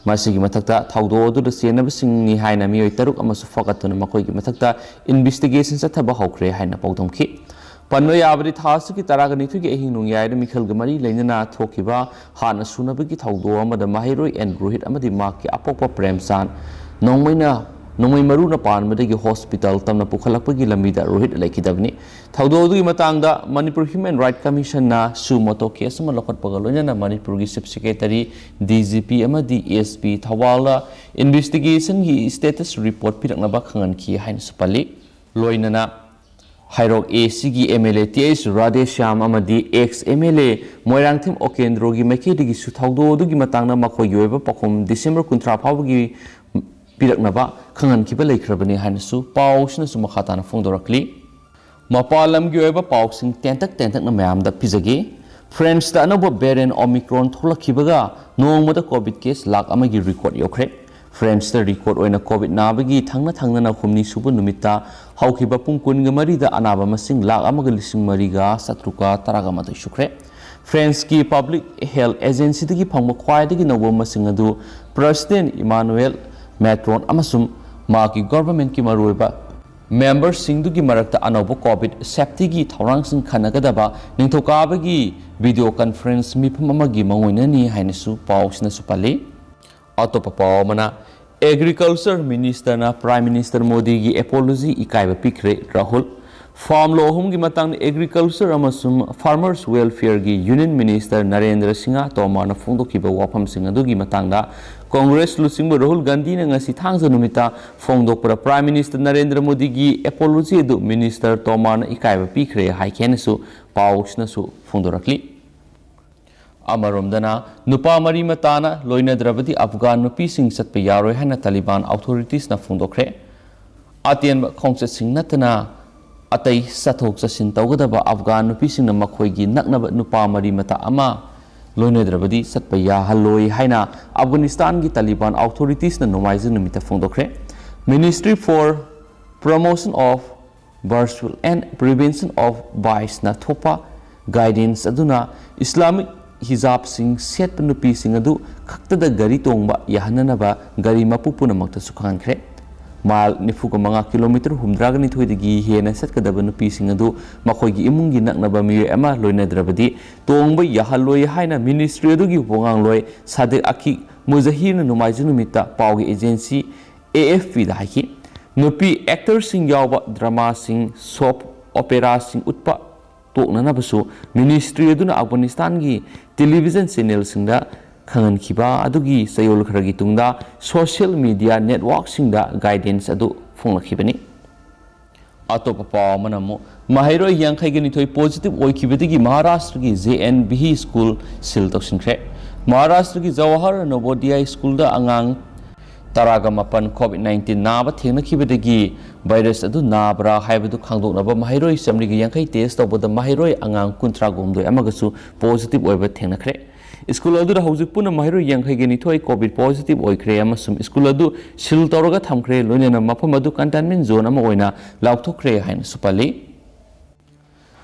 ꯃꯁꯤꯒꯤ ꯃꯊꯛꯇ ꯊꯧꯗꯣꯛ ꯑꯗꯨꯗ ꯆꯦꯟꯅꯕꯁꯤꯡꯅꯤ ꯍꯥꯏꯅ ꯃꯤꯑꯣꯏ ꯇꯔꯨꯛ ꯑꯃꯁꯨ ꯐꯒꯠꯇꯨꯅ ꯃꯈꯣꯏꯒꯤ ꯃꯊꯛꯇ ꯏꯟꯚꯦꯁꯇꯤꯒꯦꯁꯟ ꯆꯠꯊꯕ ꯍꯧꯈ꯭ꯔꯦ ꯍꯥꯏꯅ ꯄꯥꯎꯗꯝꯈꯤ꯫ ꯄꯟꯕ ꯌꯥꯕꯗꯤ ꯊꯥ ꯑꯁꯤꯒꯤ ꯇꯔꯥꯒ ꯅꯤꯊꯣꯏꯒꯤ ꯑꯍꯤꯡ ꯅꯣꯡꯌꯥꯏꯗ ꯃꯤꯈꯜꯒ ꯃꯔꯤ ꯂꯩꯅꯅ ꯊꯣꯛꯈꯤꯕ ꯍꯥꯠꯅ ꯁꯨꯅꯕꯒꯤ ꯊꯧꯗꯣꯛ ꯑꯃꯗ ꯃꯍꯩꯔꯣꯏ ꯑꯦꯟ ꯔꯣꯍꯤꯠ ꯑꯃꯗꯤ ꯃꯍꯥꯛꯀꯤ ꯑꯄꯣꯛꯄ ꯄ꯭ꯔꯦꯝꯆꯥꯟ ꯅꯣꯡꯃꯩꯅ, ꯅꯣꯡꯃꯩ ꯃꯔꯨꯅ ꯄꯥꯟꯕꯗꯒꯤ ꯍꯣꯁꯄꯤꯇꯥꯜ ꯇꯝꯅ ꯄꯨꯈꯠꯂꯛꯄꯒꯤ ꯂꯝꯕꯤꯗ ꯔꯣꯍꯤꯠ ꯂꯩꯈꯤꯗꯕꯅꯤ꯫ ꯊꯧꯗꯣꯛ ꯑꯗꯨꯒꯤ ꯃꯇꯥꯡꯗ ꯃꯅꯤꯄꯨꯔ ꯍ꯭ꯌꯨꯃꯦꯟ ꯔꯥꯏꯠ ꯀꯃꯤꯁꯟꯅ ꯁꯨ ꯃꯣꯇꯣ ꯀꯦꯁ ꯑꯃ ꯂꯧꯈꯠꯄꯒ ꯂꯣꯏꯅꯅ ꯃꯅꯤꯄꯨꯔꯒꯤ chief secretary, D G P ꯑꯃꯗꯤ ꯑꯦꯁ ꯄꯤ ꯊꯧꯕꯥꯜꯗ ꯏꯟꯚꯦꯁꯇꯤꯒꯦꯁꯟꯒꯤ ꯁ꯭ꯇꯦꯇꯁ ꯔꯤꯄꯣꯔꯠ ꯄꯤꯔꯛꯅꯕ ꯈꯪꯍꯟꯈꯤ ꯍꯥꯏꯅꯁꯨ ꯄꯜꯂꯤ꯫ ꯂꯣꯏꯅꯅ ꯍꯩꯔꯣꯛ ꯑꯦ ꯁꯤꯒꯤ M L A T H Radheshyam ꯑꯃꯗꯤ ex M L A Moirangthem ꯑꯣꯀꯦꯟꯗ꯭ꯔꯣꯒꯤ ꯃꯥꯏꯀꯩꯗꯒꯤꯁꯨ ꯊꯧꯗꯣꯛ ꯑꯗꯨꯒꯤ ꯃꯇꯥꯡꯗ ꯃꯈꯣꯏꯒꯤ ꯑꯣꯏꯕ ꯄꯥꯎꯈꯨꯝ ꯗꯤꯁꯦꯝꯕꯔ ꯀꯨꯟꯊ꯭ꯔꯥ ꯐꯥꯎꯕꯒꯤ ꯄꯤꯔꯛꯅꯕ ꯈꯪꯍꯟꯈꯤꯕ ꯂꯩꯈ꯭ꯔꯕꯅꯤ ꯍꯥꯏꯅꯁꯨ ꯄꯥꯎꯁꯤꯅꯁꯨ ꯃꯈꯥ ꯇꯥꯅ ꯐꯣꯡꯗꯣꯔꯛꯂꯤ꯫ ꯃꯄꯥꯟ ꯂꯝꯒꯤ ꯑꯣꯏꯕ ꯄꯥꯎꯁꯤꯡ ꯇꯦꯟꯇꯛ ꯇꯦꯟꯇꯛꯅ ꯃꯌꯥꯝꯗ ꯄꯤꯖꯒꯦ꯫ ꯐ꯭ꯔꯦꯟꯁꯇ ꯑꯅꯧꯕ ꯚꯦꯔꯤꯌꯦꯟ ꯑꯣꯃꯤꯀ꯭ꯔꯣꯟ ꯊꯣꯛꯂꯛꯈꯤꯕꯒ ꯅꯣꯡꯃꯗ ꯀꯣꯚꯤꯗ ꯀꯦꯁ ꯂꯥꯈ ꯑꯃꯒꯤ ꯔꯦꯀꯣꯔꯗ ꯌꯧꯈ꯭ꯔꯦ꯫ ꯐ꯭ꯔꯦꯟꯁꯇ ꯔꯦꯀꯣꯔꯗ ꯑꯣꯏꯅ ꯀꯣꯚꯤꯗ ꯅꯥꯕꯒꯤ ꯊꯪꯅ ꯊꯪꯅꯅ ꯍꯨꯝꯅꯤ ꯁꯨꯕ ꯅꯨꯃꯤꯠꯇ ꯍꯧꯈꯤꯕ ꯄꯨꯡ ꯀꯨꯟꯒ ꯃꯔꯤꯗ ꯑꯅꯥꯕ ꯃꯁꯤꯡ ꯂꯥꯈ ꯑꯃꯒ ꯂꯤꯁꯤꯡ ꯃꯔꯤꯒ ꯆꯥꯇ꯭ꯔꯨꯛꯀ ꯇꯔꯥꯒ ꯃꯥꯊꯣꯏ ꯁꯨꯈ꯭ꯔꯦ꯫ ꯐ꯭ꯔꯦꯟꯁꯀꯤ ꯄꯕ꯭ꯂꯤꯛ ꯍꯦꯜꯊ ꯑꯦꯖꯦꯟꯁꯤꯗꯒꯤ ꯐꯪꯕ ꯈ꯭ꯋꯥꯏꯗꯒꯤ ꯅꯧꯕ ꯃꯁꯤꯡ ꯑꯗꯨ ꯄ꯭ꯔꯁꯤꯗꯦꯟ ꯏꯃꯥꯅꯨꯑꯦꯜ ꯃꯦꯀ꯭ꯔꯣꯟ ꯑꯃꯁꯨꯡ ꯃꯍꯥꯛꯀꯤ ꯒꯣꯚꯔꯟꯃꯦꯟꯠꯀꯤ ꯃꯔꯨꯑꯣꯏꯕ ꯃꯦꯝꯕꯔꯁꯤꯡꯗꯨꯒꯤ ꯃꯔꯛꯇ ꯑꯅꯧꯕ ꯀꯣꯚꯤꯗ ꯁꯦꯐꯇꯤꯒꯤ ꯊꯧꯔꯥꯡꯁꯤꯡ ꯈꯟꯅꯒꯗꯕ ꯅꯤꯡꯊꯧꯀꯥꯕꯒꯤ ꯚꯤꯗꯤꯑꯣ ꯀꯟꯐꯔꯦꯟꯁ ꯃꯤꯐꯝ ꯑꯃꯒꯤ ꯃꯉꯣꯏꯅꯅꯤ ꯍꯥꯏꯅꯁꯨ ꯄꯥꯎꯁꯤꯅꯁꯨ ꯄꯜꯂꯤ꯫ ꯑꯇꯣꯞꯄ ꯄꯥꯎ ꯑꯃꯅ, ꯑꯦꯒ꯭ꯔꯤꯀꯜꯆꯔ ꯃꯤꯅꯤꯁꯇꯔꯅ ꯄ꯭ꯔꯥꯏꯝ ꯃꯤꯅꯤꯁꯇꯔ ꯃꯣꯗꯤꯒꯤ ꯑꯦꯄꯣꯂꯣꯖꯤ ꯏꯀꯥꯏꯕ ꯄꯤꯈ꯭ꯔꯦ꯫ ꯔꯥꯍꯨꯜ꯫ ꯐꯥꯔꯝ ꯂꯣ ꯑꯍꯨꯝꯒꯤ ꯃꯇꯥꯡꯗ ꯑꯦꯒ꯭ꯔꯤꯀꯜꯆꯔ ꯑꯃꯁꯨꯡ ꯐꯥꯔꯃꯔꯁ ꯋꯦꯜꯐꯤꯌꯔꯒꯤ ꯌꯨꯅꯤꯌꯟ ꯃꯤꯅꯤꯁꯇꯔ ꯅꯔꯦꯟꯗ꯭ꯔ ꯁꯤꯡꯍ ꯇꯣꯃꯔꯅ ꯐꯣꯡꯗꯣꯛꯈꯤꯕ ꯋꯥꯐꯝꯁꯤꯡ ꯑꯗꯨꯒꯤ ꯃꯇꯥꯡꯗ ꯀꯣꯡꯒ꯭ꯔꯦꯁ ꯂꯨꯆꯤꯡꯕ ꯔꯥꯍꯨꯜ ꯒꯥꯟꯙꯤꯅ ꯉꯁꯤ ꯊꯥꯡꯖ ꯅꯨꯃꯤꯠꯇ ꯐꯣꯡꯗꯣꯛꯄꯗ ꯄ꯭ꯔꯥꯏꯝ ꯃꯤꯅꯤꯁꯇꯔ ꯅꯔꯦꯟꯗ꯭ꯔ ꯃꯣꯗꯤꯒꯤ ꯑꯦꯄꯣꯂꯣꯖꯤ ꯑꯗꯨ ꯃꯤꯅꯤꯁꯇꯔ ꯇꯣꯃꯔꯅ ꯏꯀꯥꯏꯕ ꯄꯤꯈ꯭ꯔꯦ ꯍꯥꯏꯈꯤ ꯍꯥꯏꯅꯁꯨ ꯄꯥꯎꯁꯤꯅꯁꯨ ꯐꯣꯡꯗꯣꯔꯛꯂꯤ꯫ ꯑꯃꯔꯣꯝꯗꯅ, ꯅꯨꯄꯥ ꯃꯔꯤ ꯃꯇꯥꯅ ꯂꯣꯏꯅꯗ꯭ꯔꯕꯗꯤ ꯑꯐꯒꯥꯟ ꯅꯨꯄꯤꯁꯤꯡ ꯆꯠꯄ ꯌꯥꯔꯣꯏ ꯍꯥꯏꯅ ꯇꯥꯂꯤꯕꯥꯟ ꯑꯣꯊꯣꯔꯤꯇꯤꯁꯅ ꯐꯣꯡꯗꯣꯛꯈ꯭ꯔꯦ꯫ ꯑꯇꯦꯟꯕ ꯈꯣꯡꯆꯠꯁꯤꯡ ꯅꯠꯇꯅ ꯑꯇꯩ ꯆꯠꯊꯣꯛ ꯆꯠꯁꯤꯟ ꯇꯧꯒꯗꯕ ꯑꯐꯒꯥꯟ ꯅꯨꯄꯤꯁꯤꯡꯅ ꯃꯈꯣꯏꯒꯤ ꯅꯛꯅꯕ ꯅꯨꯄꯥ ꯃꯔꯤ ꯃꯇꯥ ꯑꯃ ꯂꯣꯏꯅꯗ꯭ꯔꯕꯗꯤ ꯆꯠꯄ ꯌꯥꯍꯜꯂꯣꯏ ꯍꯥꯏꯅ ꯑꯐꯒꯥꯅꯤꯁꯇꯥꯟꯒꯤ ꯇꯥꯂꯤꯕꯥꯟ ꯑꯣꯊꯣꯔꯤꯇꯤꯁꯅ ꯅꯣꯡꯃꯥꯏꯖꯤꯡ ꯅꯨꯃꯤꯠꯇ ꯐꯣꯡꯗꯣꯛꯈ꯭ꯔꯦ꯫ Ministry for Promotion of Virtual and Prevention of Viceꯅ ꯊꯣꯛꯄ ꯒꯥꯏꯗꯦꯟꯁ ꯑꯗꯨꯅ ꯏꯁꯂꯥꯃꯤꯛ ꯍꯤꯖꯥꯕꯁꯤꯡ ꯁꯦꯠꯄ ꯅꯨꯄꯤꯁꯤꯡ ꯑꯗꯨ ꯈꯛꯇꯗ ꯒꯥꯔꯤ ꯇꯣꯡꯕ ꯌꯥꯍꯟꯅꯅꯕ ꯒꯥꯔꯤ ꯃꯄꯨ ꯄꯨꯝꯅꯃꯛꯇꯁꯨ ꯈꯪꯍꯟꯈ꯭ꯔꯦ꯫ ꯃꯥꯏꯜ ꯅꯤꯐꯨꯒ ꯃꯉꯥ, ꯀꯤꯂꯣꯃꯤꯇꯔ ꯍꯨꯝꯗ꯭ꯔꯥꯒ ꯅꯤꯊꯣꯏꯗꯒꯤ ꯍꯦꯟꯅ ꯆꯠꯀꯗꯕ ꯅꯨꯄꯤꯁꯤꯡ ꯑꯗꯨ ꯃꯈꯣꯏꯒꯤ ꯏꯃꯨꯡꯒꯤ ꯅꯛꯅꯕ ꯃꯤꯑꯣꯏ ꯑꯃ ꯂꯣꯏꯅꯗ꯭ꯔꯕꯗꯤ ꯇꯣꯡꯕ ꯌꯥꯍꯜꯂꯣꯏ ꯍꯥꯏꯅ ꯃꯤꯅꯤꯁꯇ꯭ꯔꯤ ꯑꯗꯨꯒꯤ ꯋꯥꯉꯥꯡꯂꯣꯏ ꯁꯥꯗꯤꯛ ꯑꯀꯤ ꯃꯨꯖꯥꯍꯤꯔꯅ ꯅꯣꯡꯃꯥꯏꯖꯤꯡ ꯅꯨꯃꯤꯠꯇ ꯄꯥꯎꯒꯤ ꯑꯦꯖꯦꯟꯁꯤ ꯑꯦ ꯑꯦꯐ ꯄꯤꯗ ꯍꯥꯏꯈꯤ꯫ ꯅꯨꯄꯤ ꯑꯦꯛꯇꯔꯁꯤꯡ ꯌꯥꯎꯕ ꯗ꯭ꯔꯃꯥꯁꯤꯡ, ꯁꯣꯞ ꯑꯣꯄꯦꯔꯥꯁꯤꯡ ꯎꯠꯄ ꯇꯣꯛꯅꯅꯕꯁꯨ ꯃꯤꯅꯤꯁꯇ꯭ꯔꯤ ꯑꯗꯨꯅ ꯑꯐꯒꯥꯅꯤꯁꯇꯥꯟꯒꯤ ꯇꯦꯂꯤꯚꯤꯖꯟ ꯆꯦꯅꯦꯜꯁꯤꯡꯗ ꯈꯪꯍꯟꯈꯤꯕ ꯑꯗꯨꯒꯤ ꯆꯌꯣꯜ ꯈꯔꯒꯤ ꯇꯨꯡꯗ ꯁꯣꯁꯤꯌꯦꯜ ꯃꯤꯗꯤꯌꯥ ꯅꯦꯠꯋꯥꯔꯛꯁꯤꯡꯗ ꯒꯥꯏꯗꯦꯟꯁ ꯑꯗꯨ ꯐꯣꯡꯂꯛꯈꯤꯕꯅꯤ꯫ ꯑꯇꯣꯞꯄ ꯄꯥꯎ ꯑꯃꯅ ꯑꯃꯨꯛ ꯃꯍꯩꯔꯣꯏ ꯌꯥꯡꯈꯩꯒ ꯅꯤꯊꯣꯏ ꯄꯣꯖꯤꯇꯤꯚ ꯑꯣꯏꯈꯤꯕꯗꯒꯤ ꯃꯍꯥꯔꯥꯁꯇ꯭ꯔꯒꯤ ꯖꯦ ꯑꯦꯟ ꯚꯤꯍꯤ ꯁ꯭ꯀꯨꯜ ꯁꯤꯜ ꯇꯧꯁꯤꯟꯈ꯭ꯔꯦ꯫ ꯃꯍꯥꯔꯥꯁꯇ꯭ꯔꯒꯤ ꯖꯋꯥꯍꯔ ꯅꯣꯕꯣꯗꯤꯌꯥ ꯁ꯭ꯀꯨꯜꯗ ꯑꯉꯥꯡ ꯇꯔꯥꯒ ꯃꯥꯄꯟ ꯀꯣꯚꯤꯗ ꯅꯥꯏꯟꯇꯤꯟ ꯅꯥꯕ ꯊꯦꯡꯅꯈꯤꯕꯗꯒꯤ ꯚꯥꯏꯔꯁ ꯑꯗꯨ ꯅꯥꯕ꯭ꯔꯥ ꯍꯥꯏꯕꯗꯨ ꯈꯪꯗꯣꯛꯅꯕ ꯃꯍꯩꯔꯣꯏ ꯆꯥꯃꯔꯤꯒ ꯌꯥꯡꯈꯩ ꯇꯦꯁ ꯇꯧꯕꯗ ꯃꯍꯩꯔꯣꯏ ꯑꯉꯥꯡ ꯀꯨꯟꯊ꯭ꯔꯥꯒ ꯍꯨꯝꯗꯣꯏ ꯑꯃꯒꯁꯨ ꯄꯣꯖꯤꯇꯤꯚ ꯑꯣꯏꯕ ꯊꯦꯡꯅꯈ꯭ꯔꯦ꯫ ꯁ꯭ꯀꯨꯜ ꯑꯗꯨꯗ ꯍꯧꯖꯤꯛ ꯄꯨꯟꯅ ꯃꯍꯩꯔꯣꯏ ꯌꯥꯡꯈꯩꯒ ꯅꯤꯊꯣꯏ ꯀꯣꯚꯤꯗ ꯄꯣꯖꯤꯇꯤꯚ ꯑꯣꯏꯈ꯭ꯔꯦ ꯑꯃꯁꯨꯡ ꯁ꯭ꯀꯨꯜ ꯑꯗꯨ ꯁꯤꯜ ꯇꯧꯔꯒ ꯊꯝꯈ꯭ꯔꯦ, ꯂꯣꯏꯅꯅ ꯃꯐꯝ ꯑꯗꯨ ꯀꯟꯇꯦꯟꯃꯦꯟ ꯖꯣꯟ ꯑꯃ ꯑꯣꯏꯅ ꯂꯥꯎꯊꯣꯛꯈ꯭ꯔꯦ ꯍꯥꯏꯅꯁꯨ ꯄꯜꯂꯤ꯫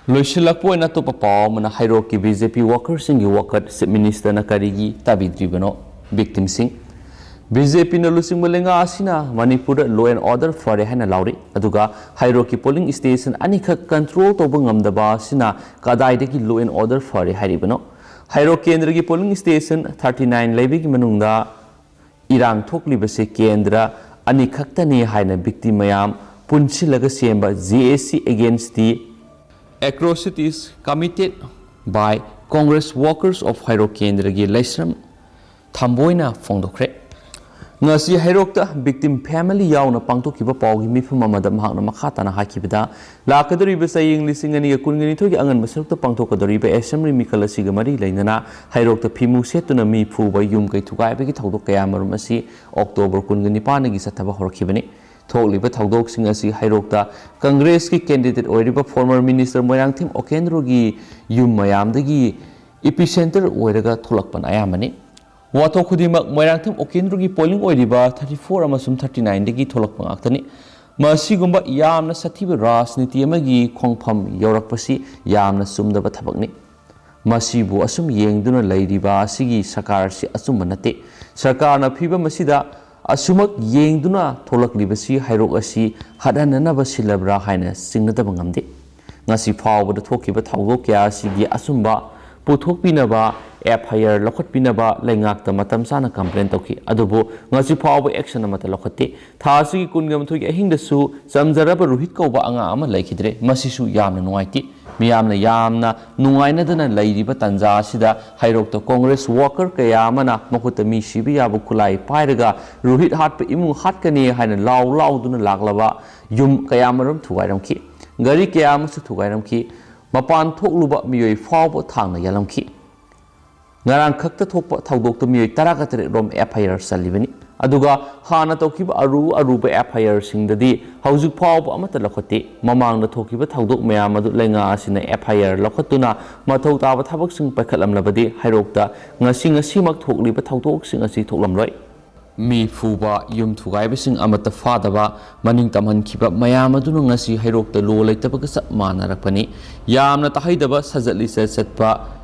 ꯂꯣꯏꯁꯤꯜꯂꯛꯄ ꯑꯣꯏꯅ ꯑꯇꯣꯞꯄ ꯄꯥꯎ ꯑꯃꯅ, ꯍꯩꯔꯣꯛꯀꯤ ꯕꯤ ꯖꯦ ꯄꯤ ꯋꯥꯀꯔꯁꯤꯡꯒꯤ ꯋꯥꯀꯠ ꯆꯤꯐ ꯃꯤꯅꯤꯁꯇꯔꯅ ꯀꯔꯤꯒꯤ ꯇꯥꯕꯤꯗ꯭ꯔꯤꯕꯅꯣ? ꯚꯤꯛꯇꯤꯝꯁꯤꯡ꯫ ꯕꯤ ꯖꯦ ꯄꯤꯅ ꯂꯨꯆꯤꯡꯕ ꯂꯩꯉꯥꯛ ꯑꯁꯤꯅ ꯃꯅꯤꯄꯨꯔꯗ law and order ꯐꯔꯦ ꯍꯥꯏꯅ ꯂꯥꯎꯔꯤ, ꯑꯗꯨꯒ ꯍꯩꯔꯣꯛꯀꯤ ꯄꯣꯂꯤꯡ ꯁ꯭ꯇꯦꯁꯟ ꯑꯅꯤꯈꯛ ꯀꯟꯇ꯭ꯔꯣꯜ ꯇꯧꯕ ꯉꯝꯗꯕ ꯑꯁꯤꯅ ꯀꯗꯥꯏꯗꯒꯤ law and order ꯐꯔꯦ ꯍꯥꯏꯔꯤꯕꯅꯣ? ꯍꯩꯔꯣꯛ ꯀꯦꯟꯗ꯭ꯔꯒꯤ ꯄꯣꯂꯤꯡ ꯁ꯭ꯇꯦꯁꯟ ꯊꯥꯔꯇꯤ ꯅꯥꯏꯟ ꯂꯩꯕꯒꯤ ꯃꯅꯨꯡꯗ ꯏꯔꯥꯡ ꯊꯣꯛꯂꯤꯕꯁꯦ ꯀꯦꯟꯗ꯭ꯔ ꯑꯅꯤꯈꯛꯇꯅꯤ ꯍꯥꯏꯅ ꯚꯤꯛꯇꯤꯝ ꯃꯌꯥꯝ ꯄꯨꯟꯁꯤꯜꯂꯒ ꯁꯦꯝꯕ J A C Against the Atrocities Committed by Congress Workers of ꯍꯩꯔꯣꯛ ꯀꯦꯟꯗ꯭ꯔꯒꯤ ꯂꯩꯁ꯭ꯔꯝ ꯊꯝꯕꯣꯏꯅ ꯐꯣꯡꯗꯣꯛꯈ꯭ꯔꯦ꯫ ꯉꯁꯤ ꯍꯩꯔꯣꯛꯇ ꯚꯤꯛꯇꯤꯝ ꯐꯦꯃꯤꯂꯤ ꯌꯥꯎꯅ ꯄꯥꯡꯊꯣꯛꯈꯤꯕ ꯄꯥꯎꯒꯤ ꯃꯤꯐꯝ ꯑꯃꯗ ꯃꯍꯥꯛꯅ ꯃꯈꯥ ꯇꯥꯅ ꯍꯥꯏꯈꯤꯕꯗ, ꯂꯥꯛꯀꯗꯧꯔꯤꯕ ꯆꯌꯦꯡ ꯂꯤꯁꯤꯡ ꯑꯅꯤꯒ ꯀꯨꯟꯒ ꯅꯤꯊꯣꯏꯒꯤ ꯑꯉꯟꯕ ꯁꯔꯨꯛꯇ ꯄꯥꯡꯊꯣꯛꯀꯗꯧꯔꯤꯕ ꯑꯦꯁꯦꯝꯕ꯭ꯂꯤ ꯃꯤꯈꯜ ꯑꯁꯤꯒ ꯃꯔꯤ ꯂꯩꯅꯅ ꯍꯩꯔꯣꯛꯇ ꯐꯤꯃꯨ ꯁꯦꯠꯇꯨꯅ ꯃꯤ ꯐꯨꯕ, ꯌꯨꯝ ꯀꯩ ꯊꯨꯒꯥꯏꯕꯒꯤ ꯊꯧꯗꯣꯛ ꯀꯌꯥꯃꯔꯨꯝ ꯑꯁꯤ ꯑꯣꯛꯇꯣꯕꯔ ꯀꯨꯟꯒ ꯅꯤꯄꯥꯟꯗꯒꯤ ꯆꯠꯊꯕ ꯍꯧꯔꯛꯈꯤꯕꯅꯤ꯫ ꯊꯣꯛꯂꯤꯕ ꯊꯧꯗꯣꯛꯁꯤꯡ ꯑꯁꯤ ꯍꯩꯔꯣꯛꯇ ꯀꯪꯒ꯭ꯔꯦꯁꯀꯤ ꯀꯦꯟꯗꯤꯗꯦꯠ ꯑꯣꯏꯔꯤꯕ ꯐꯣꯔꯃꯔ ꯃꯤꯅꯤꯁꯇꯔ ꯃꯣꯏꯔꯥꯡꯊꯦꯝ ꯑꯣꯀꯦꯟꯗ꯭ꯔꯣꯒꯤ ꯌꯨꯝ ꯃꯌꯥꯝꯗꯒꯤ ꯏꯄꯤꯁꯦꯟꯇꯔ ꯑꯣꯏꯔꯒ ꯊꯣꯛꯂꯛꯄꯅ ꯑꯌꯥꯝꯕꯅꯤ꯫ ꯋꯥꯊꯣꯛ ꯈꯨꯗꯤꯡꯃꯛ ꯃꯣꯏꯔꯥꯡꯊꯦꯝ ꯑꯣꯀꯦꯟꯗ꯭ꯔꯣꯒꯤ ꯄꯣꯂꯤꯡ ꯑꯣꯏꯔꯤꯕ ꯊꯥꯔꯇꯤ ꯐꯣꯔ ꯑꯃꯁꯨꯡ ꯊꯥꯔꯇꯤ ꯅꯥꯏꯟꯗꯒꯤ ꯊꯣꯛꯂꯛꯄ ꯉꯥꯛꯇꯅꯤ꯫ ꯃꯁꯤꯒꯨꯝꯕ ꯌꯥꯝꯅ ꯁꯥꯊꯤꯕ ꯔꯥꯖꯅꯤꯇꯤ ꯑꯃꯒꯤ ꯈꯣꯡꯐꯝ ꯌꯧꯔꯛꯄꯁꯤ ꯌꯥꯝꯅ ꯆꯨꯝꯗꯕ ꯊꯕꯛꯅꯤ꯫ ꯃꯁꯤꯕꯨ ꯑꯁꯨꯝ ꯌꯦꯡꯗꯨꯅ ꯂꯩꯔꯤꯕ ꯑꯁꯤꯒꯤ ꯁꯔꯀꯥꯔ ꯑꯁꯤ ꯑꯆꯨꯝꯕ ꯅꯠꯇꯦ꯫ ꯁꯔꯀꯥꯔꯅ ꯐꯤꯕꯝ ꯑꯁꯤꯗ ꯑꯁꯨꯃꯛ ꯌꯦꯡꯗꯨꯅ ꯊꯣꯛꯂꯛꯂꯤꯕꯁꯤ ꯍꯩꯔꯣꯛ ꯑꯁꯤ ꯍꯠꯍꯟꯅꯅꯕ ꯁꯤꯜꯂꯕ꯭ꯔꯥ ꯍꯥꯏꯅ ꯆꯤꯡꯅꯗꯕ ꯉꯝꯗꯦ꯫ ꯉꯁꯤ ꯐꯥꯎꯕꯗ ꯊꯣꯛꯈꯤꯕ ꯊꯧꯗꯣꯛ ꯀꯌꯥ ꯑꯁꯤꯒꯤ ꯑꯆꯨꯝꯕ ꯄꯨꯊꯣꯛꯄꯤꯅꯕ, F I R ꯂꯧꯈꯠꯄꯤꯅꯕ ꯂꯩꯉꯥꯛꯇ ꯃꯇꯝ ꯆꯥꯅ ꯀꯝꯄ꯭ꯂꯦꯟ ꯇꯧꯈꯤ, ꯑꯗꯨꯕꯨ ꯉꯁꯤ ꯐꯥꯎꯕ ꯑꯦꯛꯁꯟ ꯑꯃꯠꯇ ꯂꯧꯈꯠꯇꯦ꯫ ꯊꯥ ꯑꯁꯤꯒꯤ ꯀꯨꯟꯒ ꯃꯥꯊꯣꯏꯒꯤ ꯑꯍꯤꯡꯗꯁꯨ ꯆꯝꯖꯔꯕ ꯔꯣꯍꯤꯠ ꯀꯧꯕ ꯑꯉꯥꯡ ꯑꯃ ꯂꯩꯈꯤꯗ꯭ꯔꯦ꯫ ꯃꯁꯤꯁꯨ ꯌꯥꯝꯅ ꯅꯨꯡꯉꯥꯏꯇꯦ꯫ ꯃꯤꯌꯥꯝꯅ ꯌꯥꯝꯅ ꯅꯨꯡꯉꯥꯏꯅꯗꯅ ꯂꯩꯔꯤꯕ ꯇꯥꯟꯖꯥ ꯑꯁꯤꯗ ꯍꯩꯔꯣꯛꯇ ꯀꯣꯡꯒ꯭ꯔꯦꯁ ꯋꯥꯀꯔ ꯀꯌꯥ ꯑꯃꯅ ꯃꯈꯨꯠꯇ ꯃꯤ ꯁꯤꯕ ꯌꯥꯕ ꯈꯨꯠꯂꯥꯏ ꯄꯥꯏꯔꯒ ꯔꯣꯍꯤꯠ ꯍꯥꯠꯄ ꯏꯃꯨꯡ ꯍꯥꯠꯀꯅꯤ ꯍꯥꯏꯅ ꯂꯥꯎ ꯂꯥꯎꯗꯨꯅ ꯂꯥꯛꯂꯕ ꯌꯨꯝ ꯀꯌꯥꯃꯔꯨꯝ ꯊꯨꯒꯥꯏꯔꯝꯈꯤ꯫ ꯒꯥꯔꯤ ꯀꯌꯥ ꯑꯃꯁꯨ ꯊꯨꯒꯥꯏꯔꯝꯈꯤ꯫ ꯃꯄꯥꯟ ꯊꯣꯛꯂꯨꯕ ꯃꯤꯑꯣꯏ ꯐꯥꯎꯕ ꯊꯥꯡꯅ ꯌꯥꯜꯂꯝꯈꯤ꯫ ꯉꯔꯥꯡ ꯈꯛꯇ ꯊꯣꯛꯄ ꯊꯧꯗꯣꯛꯇ ꯃꯤꯑꯣꯏ ꯇꯔꯥꯒ ꯇꯔꯦꯠ ꯔꯣꯝ F I R ꯆꯜꯂꯤꯕꯅꯤ꯫ ꯑꯗꯨꯒ ꯍꯥꯟꯅ ꯇꯧꯈꯤꯕ ꯑꯔꯨ ꯑꯔꯨꯕ ꯑꯦꯐ ꯑꯥꯏ ꯑꯥꯔꯁꯤꯡꯗꯗꯤ ꯍꯧꯖꯤꯛ ꯐꯥꯎꯕ ꯑꯃꯠꯇ ꯂꯧꯈꯠꯇꯦ꯫ ꯃꯃꯥꯡꯗ ꯊꯣꯛꯈꯤꯕ ꯊꯧꯗꯣꯛ ꯃꯌꯥꯝ ꯑꯗꯨ ꯂꯩꯉꯥꯛ ꯑꯁꯤꯅ ꯑꯦꯐ ꯑꯥꯏ ꯑꯥꯔ ꯂꯧꯈꯠꯇꯨꯅ ꯃꯊꯧ ꯇꯥꯕ ꯊꯕꯛꯁꯤꯡ ꯄꯥꯏꯈꯠꯂꯝꯂꯕꯗꯤ ꯍꯩꯔꯣꯛꯇ ꯉꯁꯤ ꯉꯁꯤꯃꯛ ꯊꯣꯛꯂꯤꯕ ꯊꯧꯗꯣꯛꯁꯤꯡ ꯑꯁꯤ ꯊꯣꯛꯂꯝꯂꯣꯏ꯫ ꯃꯤ ꯐꯨꯕ, ꯌꯨꯝ ꯊꯨꯒꯥꯏꯕꯁꯤꯡ ꯑꯃꯠꯇ ꯐꯥꯗꯕ, ꯃꯅꯤꯡ ꯇꯝꯍꯟꯈꯤꯕ ꯃꯌꯥꯝ ꯑꯗꯨꯅ ꯉꯁꯤ ꯍꯩꯔꯣꯛꯇ ꯂꯣ ꯂꯩꯇꯕꯒ ꯆꯞ ꯃꯥꯟꯅꯔꯛꯄꯅꯤ꯫ ꯌꯥꯝꯅ ꯇꯥꯍꯩꯗꯕ ꯁꯥꯖꯠ ꯂꯤꯆꯠ ꯆꯠꯄ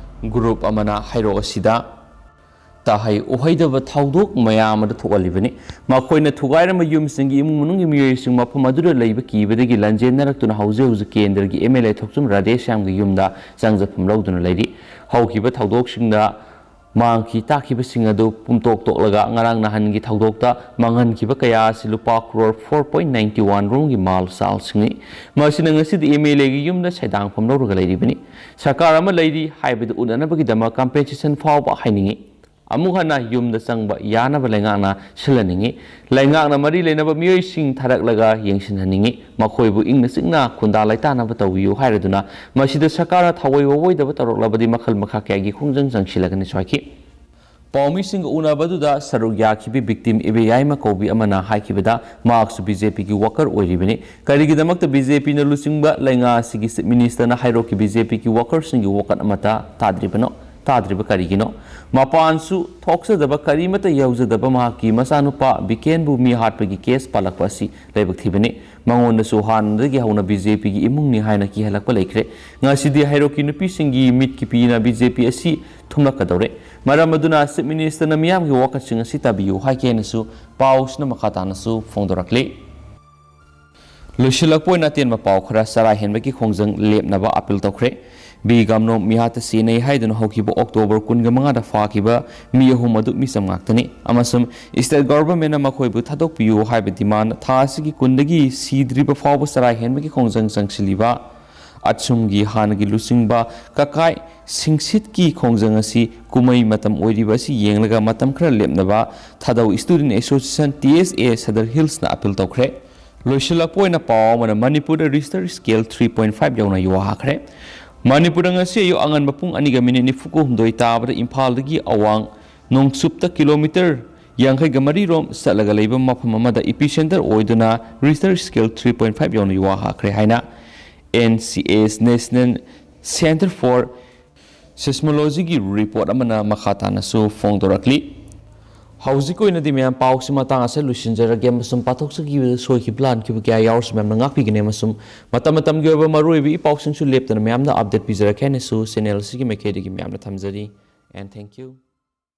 ꯒ꯭ꯔꯨꯞ ꯑꯃꯅ ꯍꯩꯔꯣꯛ ꯑꯁꯤꯗ ꯇꯥꯍꯩ ꯎꯍꯩꯗꯕ ꯊꯧꯗꯣꯛ ꯃꯌꯥꯝ ꯑꯗꯨ ꯊꯣꯛꯍꯜꯂꯤꯕꯅꯤ꯫ ꯃꯈꯣꯏꯅ ꯊꯨꯒꯥꯏꯔꯝꯕ ꯌꯨꯝꯁꯤꯡꯒꯤ ꯏꯃꯨꯡ ꯃꯅꯨꯡꯒꯤ ꯃꯤꯑꯣꯏꯁꯤꯡ ꯃꯐꯝ ꯑꯗꯨꯗ ꯂꯩꯕ ꯀꯤꯕꯗꯒꯤ ꯂꯥꯟꯖꯦꯟꯅꯔꯛꯇꯨꯅ ꯍꯧꯖꯤꯛ ꯍꯧꯖꯤꯛ ꯀꯦꯟꯗ꯭ꯔꯒꯤ ꯑꯦꯝ ꯑꯦꯜ ꯑꯦ ꯊꯣꯛꯆꯨꯝ ꯔꯥꯙꯦꯁ꯭ꯌꯥꯝꯒꯤ ꯌꯨꯝꯗ ꯆꯪꯖꯐꯝ ꯂꯧꯗꯨꯅ ꯂꯩꯔꯤ꯫ ꯍꯧꯈꯤꯕ ꯊꯧꯗꯣꯛꯁꯤꯡꯗ ꯃꯥꯡꯈꯤ ꯇꯥꯈꯤꯕꯁꯤꯡ ꯑꯗꯨ ꯄꯨꯝꯇꯣꯛ ꯇꯣꯛꯂꯒ ꯉꯔꯥꯡ ꯅꯍꯥꯟꯒꯤ ꯊꯧꯗꯣꯛꯇ ꯃꯥꯡꯍꯟꯈꯤꯕ ꯀꯌꯥ ꯑꯁꯤ ꯂꯨꯄꯥ crore four point ninety one ꯔꯣꯝꯒꯤ ꯃꯥꯜ ꯆꯥꯜꯁꯤꯡꯅꯤ꯫ ꯃꯁꯤꯅ ꯉꯁꯤꯗꯤ ꯑꯦꯝ ꯑꯦꯜ ꯑꯦꯒꯤ ꯌꯨꯝꯗ ꯁꯦꯗꯥꯡꯐꯝ ꯂꯧꯔꯒ ꯂꯩꯔꯤꯕꯅꯤ꯫ ꯁꯔꯀꯥꯔ ꯑꯃ ꯂꯩꯔꯤ ꯍꯥꯏꯕꯗꯨ ꯎꯠꯅꯅꯕꯒꯤꯗꯃꯛ ꯀꯝꯄꯦꯟꯁꯦꯁꯟ ꯐꯥꯎꯕ ꯍꯥꯏꯅꯤꯡꯏ꯫ ꯑꯃꯨꯛ ꯍꯟꯅ ꯌꯨꯝꯗ ꯆꯪꯕ ꯌꯥꯅꯕ ꯂꯩꯉꯥꯛꯅ ꯁꯤꯜꯍꯟꯅꯤꯡꯏ꯫ ꯂꯩꯉꯥꯛꯅ ꯃꯔꯤ ꯂꯩꯅꯕ ꯃꯤꯑꯣꯏꯁꯤꯡ ꯊꯥꯔꯛꯂꯒ ꯌꯦꯡꯁꯤꯟꯍꯟꯅꯤꯡꯏ꯫ ꯃꯈꯣꯏꯕꯨ ꯏꯪꯅ ꯆꯤꯛꯅ ꯈꯨꯟꯗꯥ ꯂꯩꯇꯥꯅꯕ ꯇꯧꯕꯤꯌꯨ ꯍꯥꯏꯔꯗꯨꯅ ꯃꯁꯤꯗ ꯁꯔꯀꯥꯔꯅ ꯊꯑꯣꯏ ꯋꯥꯑꯣꯏꯗꯕ ꯇꯧꯔꯛꯂꯕꯗꯤ ꯃꯈꯜ ꯃꯈꯥ ꯀꯌꯥꯒꯤ ꯈꯣꯡꯖꯪ ꯆꯪꯁꯤꯜꯂꯒꯅꯤꯁꯨ ꯍꯥꯏꯈꯤ꯫ ꯄꯥꯎꯃꯤꯁꯤꯡꯒ ꯎꯅꯕꯗꯨꯗ ꯁꯔꯨꯛ ꯌꯥꯈꯤꯕꯤ ꯚꯤꯛꯇꯤꯝ ꯏꯕꯦꯌꯥꯏꯃ ꯀꯧꯕꯤ ꯑꯃꯅ ꯍꯥꯏꯈꯤꯕꯗ ꯃꯍꯥꯛꯁꯨ ꯕꯤ ꯖꯦ ꯄꯤꯒꯤ ꯋꯥꯀꯔ ꯑꯣꯏꯔꯤꯕꯅꯤ꯫ ꯀꯔꯤꯒꯤꯗꯃꯛꯇ ꯕꯤ ꯖꯦ ꯄꯤꯅ ꯂꯨꯆꯤꯡꯕ ꯂꯩꯉꯥꯛ ꯑꯁꯤꯒꯤ ꯆꯤꯐ ꯃꯤꯅꯤꯁꯇꯔꯅ ꯍꯩꯔꯣꯛꯀꯤ ꯕꯤ ꯖꯦ ꯄꯤꯒꯤ ꯋꯥꯀꯔꯁꯤꯡꯒꯤ ꯋꯥꯀꯠ ꯑꯃꯠꯇ ꯇꯥꯗ꯭ꯔꯤꯕꯅꯣ? ꯇꯥꯗ꯭ꯔꯤꯕ ꯀꯔꯤꯒꯤꯅꯣ? ꯃꯄꯥꯟꯁꯨ ꯊꯣꯛꯆꯗꯕ, ꯀꯔꯤꯃꯠꯇ ꯌꯧꯖꯗꯕ ꯃꯍꯥꯛꯀꯤ ꯃꯆꯥꯅꯨꯄꯥ ꯕꯤꯀꯦꯟꯕꯨ ꯃꯤ ꯍꯥꯠꯄꯒꯤ ꯀꯦꯁ ꯄꯥꯜꯂꯛꯄ ꯑꯁꯤ ꯂꯥꯏꯕꯛ ꯊꯤꯕꯅꯤ꯫ ꯃꯉꯣꯟꯗꯁꯨ ꯍꯥꯟꯅꯗꯒꯤ ꯍꯧꯅ ꯕꯤ ꯖꯦ ꯄꯤꯒꯤ ꯏꯃꯨꯡꯅꯤ ꯍꯥꯏꯅ ꯀꯤꯍꯜꯂꯛꯄ ꯂꯩꯈ꯭ꯔꯦ꯫ ꯉꯁꯤꯗꯤ ꯍꯩꯔꯣꯛꯀꯤ ꯅꯨꯄꯤꯁꯤꯡꯒꯤ ꯃꯤꯠꯀꯤ ꯄꯤꯅ ꯕꯤ ꯖꯦ ꯄꯤ ꯑꯁꯤ ꯊꯨꯝꯂꯛꯀꯗꯧꯔꯦ꯫ ꯃꯔꯝ ꯑꯗꯨꯅ ꯆꯤꯐ ꯃꯤꯅꯤꯁꯇꯔꯅ ꯃꯤꯌꯥꯝꯒꯤ ꯋꯥꯀꯠꯁꯤꯡ ꯑꯁꯤ ꯇꯥꯕꯤꯌꯨ ꯍꯥꯏꯈꯤ ꯍꯥꯏꯅꯁꯨ ꯄꯥꯎꯁꯤꯅ ꯃꯈꯥ ꯇꯥꯅꯁꯨ ꯐꯣꯡꯗꯣꯔꯛꯂꯤ꯫ ꯂꯣꯏꯁꯤꯜꯂꯛꯄ ꯑꯣꯏꯅ ꯑꯇꯦꯟꯕ ꯄꯥꯎ ꯈꯔ꯫ ꯆꯔꯥ ꯍꯦꯟꯕꯒꯤ ꯈꯣꯡꯖꯪ ꯂꯦꯞꯅꯕ ꯑꯄꯤꯜ ꯇꯧꯈ꯭ꯔꯦ꯫ ꯕꯤ ꯒꯝꯅꯣ ꯃꯤꯍꯥꯠꯇ ꯁꯤꯟꯅꯩ ꯍꯥꯏꯗꯨꯅ ꯍꯧꯈꯤꯕ ꯑꯣꯛꯇꯣꯕꯔ ꯀꯨꯟꯒ ꯃꯉꯥꯗ ꯐꯥꯈꯤꯕ ꯃꯤ ꯑꯍꯨꯝ ꯑꯗꯨ ꯃꯤꯆꯝ ꯉꯥꯛꯇꯅꯤ ꯑꯃꯁꯨꯡ ꯏꯁꯇꯦꯠ ꯒꯚꯔꯟꯃꯦꯟꯅ ꯃꯈꯣꯏꯕꯨ ꯊꯥꯗꯣꯛꯄꯤꯌꯨ ꯍꯥꯏꯕ ꯗꯤꯃꯥꯟ ꯊꯥ ꯑꯁꯤꯒꯤ ꯀꯨꯟꯗꯒꯤ ꯁꯤꯗ꯭ꯔꯤꯕ ꯐꯥꯎꯕ ꯆꯔꯥ ꯍꯦꯟꯕꯒꯤ ꯈꯣꯡꯖꯪ ꯆꯪꯁꯤꯜꯂꯤꯕ ꯑꯠꯁꯨꯝꯒꯤ ꯍꯥꯟꯅꯒꯤ ꯂꯨꯆꯤꯡꯕ ꯀꯀꯥꯏ ꯁꯤꯡꯁꯤꯠꯀꯤ ꯈꯣꯡꯖꯪ ꯑꯁꯤ ꯀꯨꯝꯍꯩ ꯃꯇꯝ ꯑꯣꯏꯔꯤꯕ ꯑꯁꯤ ꯌꯦꯡꯂꯒ ꯃꯇꯝ ꯈꯔ ꯂꯦꯞꯅꯕ ꯊꯥꯗꯧ ꯁ꯭ꯇꯨꯗꯦꯟꯠ ꯑꯦꯁꯣꯁꯤꯌꯦꯁꯟ, ꯇꯤ ꯑꯦꯁ ꯑꯦ, ꯁꯗꯔ ꯍꯤꯜꯁꯅ ꯑꯄꯤꯜ ꯇꯧꯈ꯭ꯔꯦ꯫ ꯂꯣꯏꯁꯤꯜꯂꯛꯄ ꯑꯣꯏꯅ ꯄꯥꯎ ꯑꯃꯅ ꯃꯅꯤꯄꯨꯔꯗ register scale three point five ꯌꯧꯅ ꯌꯨ ꯍꯥꯈ꯭ꯔꯦ꯫ ꯃꯅꯤꯄꯨꯔꯗ ꯉꯁꯤ ꯑꯌꯨꯛ ꯑꯉꯟꯕ ꯄꯨꯡ ꯑꯅꯤꯒ ꯃꯤꯅꯤꯠ ꯅꯤꯐꯨꯒ ꯍꯨꯝꯗꯣꯏ ꯇꯥꯕꯗ ꯏꯝꯐꯥꯜꯗꯒꯤ ꯑꯋꯥꯡ ꯅꯣꯡꯆꯨꯞꯇ ꯀꯤꯂꯣꯃꯤꯇꯔ ꯌꯥꯡꯈꯩꯒ ꯃꯔꯤꯔꯣꯝ ꯆꯠꯂꯒ ꯂꯩꯕ ꯃꯐꯝ ꯑꯃꯗ ꯏꯄꯤ ꯁꯦꯟꯇꯔ ꯑꯣꯏꯗꯨꯅ richter scale three point five ꯌꯧꯅ ꯌꯨ ꯍꯥꯈ꯭ꯔꯦ ꯍꯥꯏꯅ N C S, national centre for ꯁꯤꯁꯃꯣꯂꯣꯖꯤꯒꯤ ꯔꯤꯄꯣꯔꯠ ꯑꯃꯅ ꯃꯈꯥ ꯇꯥꯅꯁꯨ ꯐꯣꯡꯗꯣꯔꯛꯂꯤ꯫ ꯍꯧꯖꯤꯛ ꯑꯣꯏꯅꯗꯤ ꯃꯌꯥꯝ, ꯄꯥꯎꯁꯤ ꯃꯇꯥꯡ ꯑꯁꯤꯗ ꯂꯣꯏꯁꯤꯟꯖꯔꯒꯦ, ꯑꯃꯁꯨꯡ ꯄꯥꯊꯣꯛꯆꯈꯤꯕꯗ ꯁꯣꯏꯈꯤꯕ ꯂꯥꯟꯈꯤꯕ ꯀꯌꯥ ꯌꯥꯎꯔꯁꯨ ꯃꯌꯥꯝꯅ ꯉꯥꯛꯄꯤꯒꯅꯤ, ꯑꯃꯁꯨꯡ ꯃꯇꯝ ꯃꯇꯝꯒꯤ ꯑꯣꯏꯕ ꯃꯔꯨꯑꯣꯏꯕ ꯏ ꯄꯥꯎꯁꯤꯡꯁꯨ ꯂꯦꯞꯇꯅ ꯃꯌꯥꯝꯗ ꯑꯞꯗꯦꯠ ꯄꯤꯖꯔꯛꯀꯦ ꯍꯥꯏꯅꯁꯨ ꯆꯦꯅꯦꯜ ꯑꯁꯤꯒꯤ ꯃꯥꯏꯀꯩꯗꯒꯤ ꯃꯌꯥꯝꯅ ꯊꯝꯖꯔꯤ꯫ And thank you.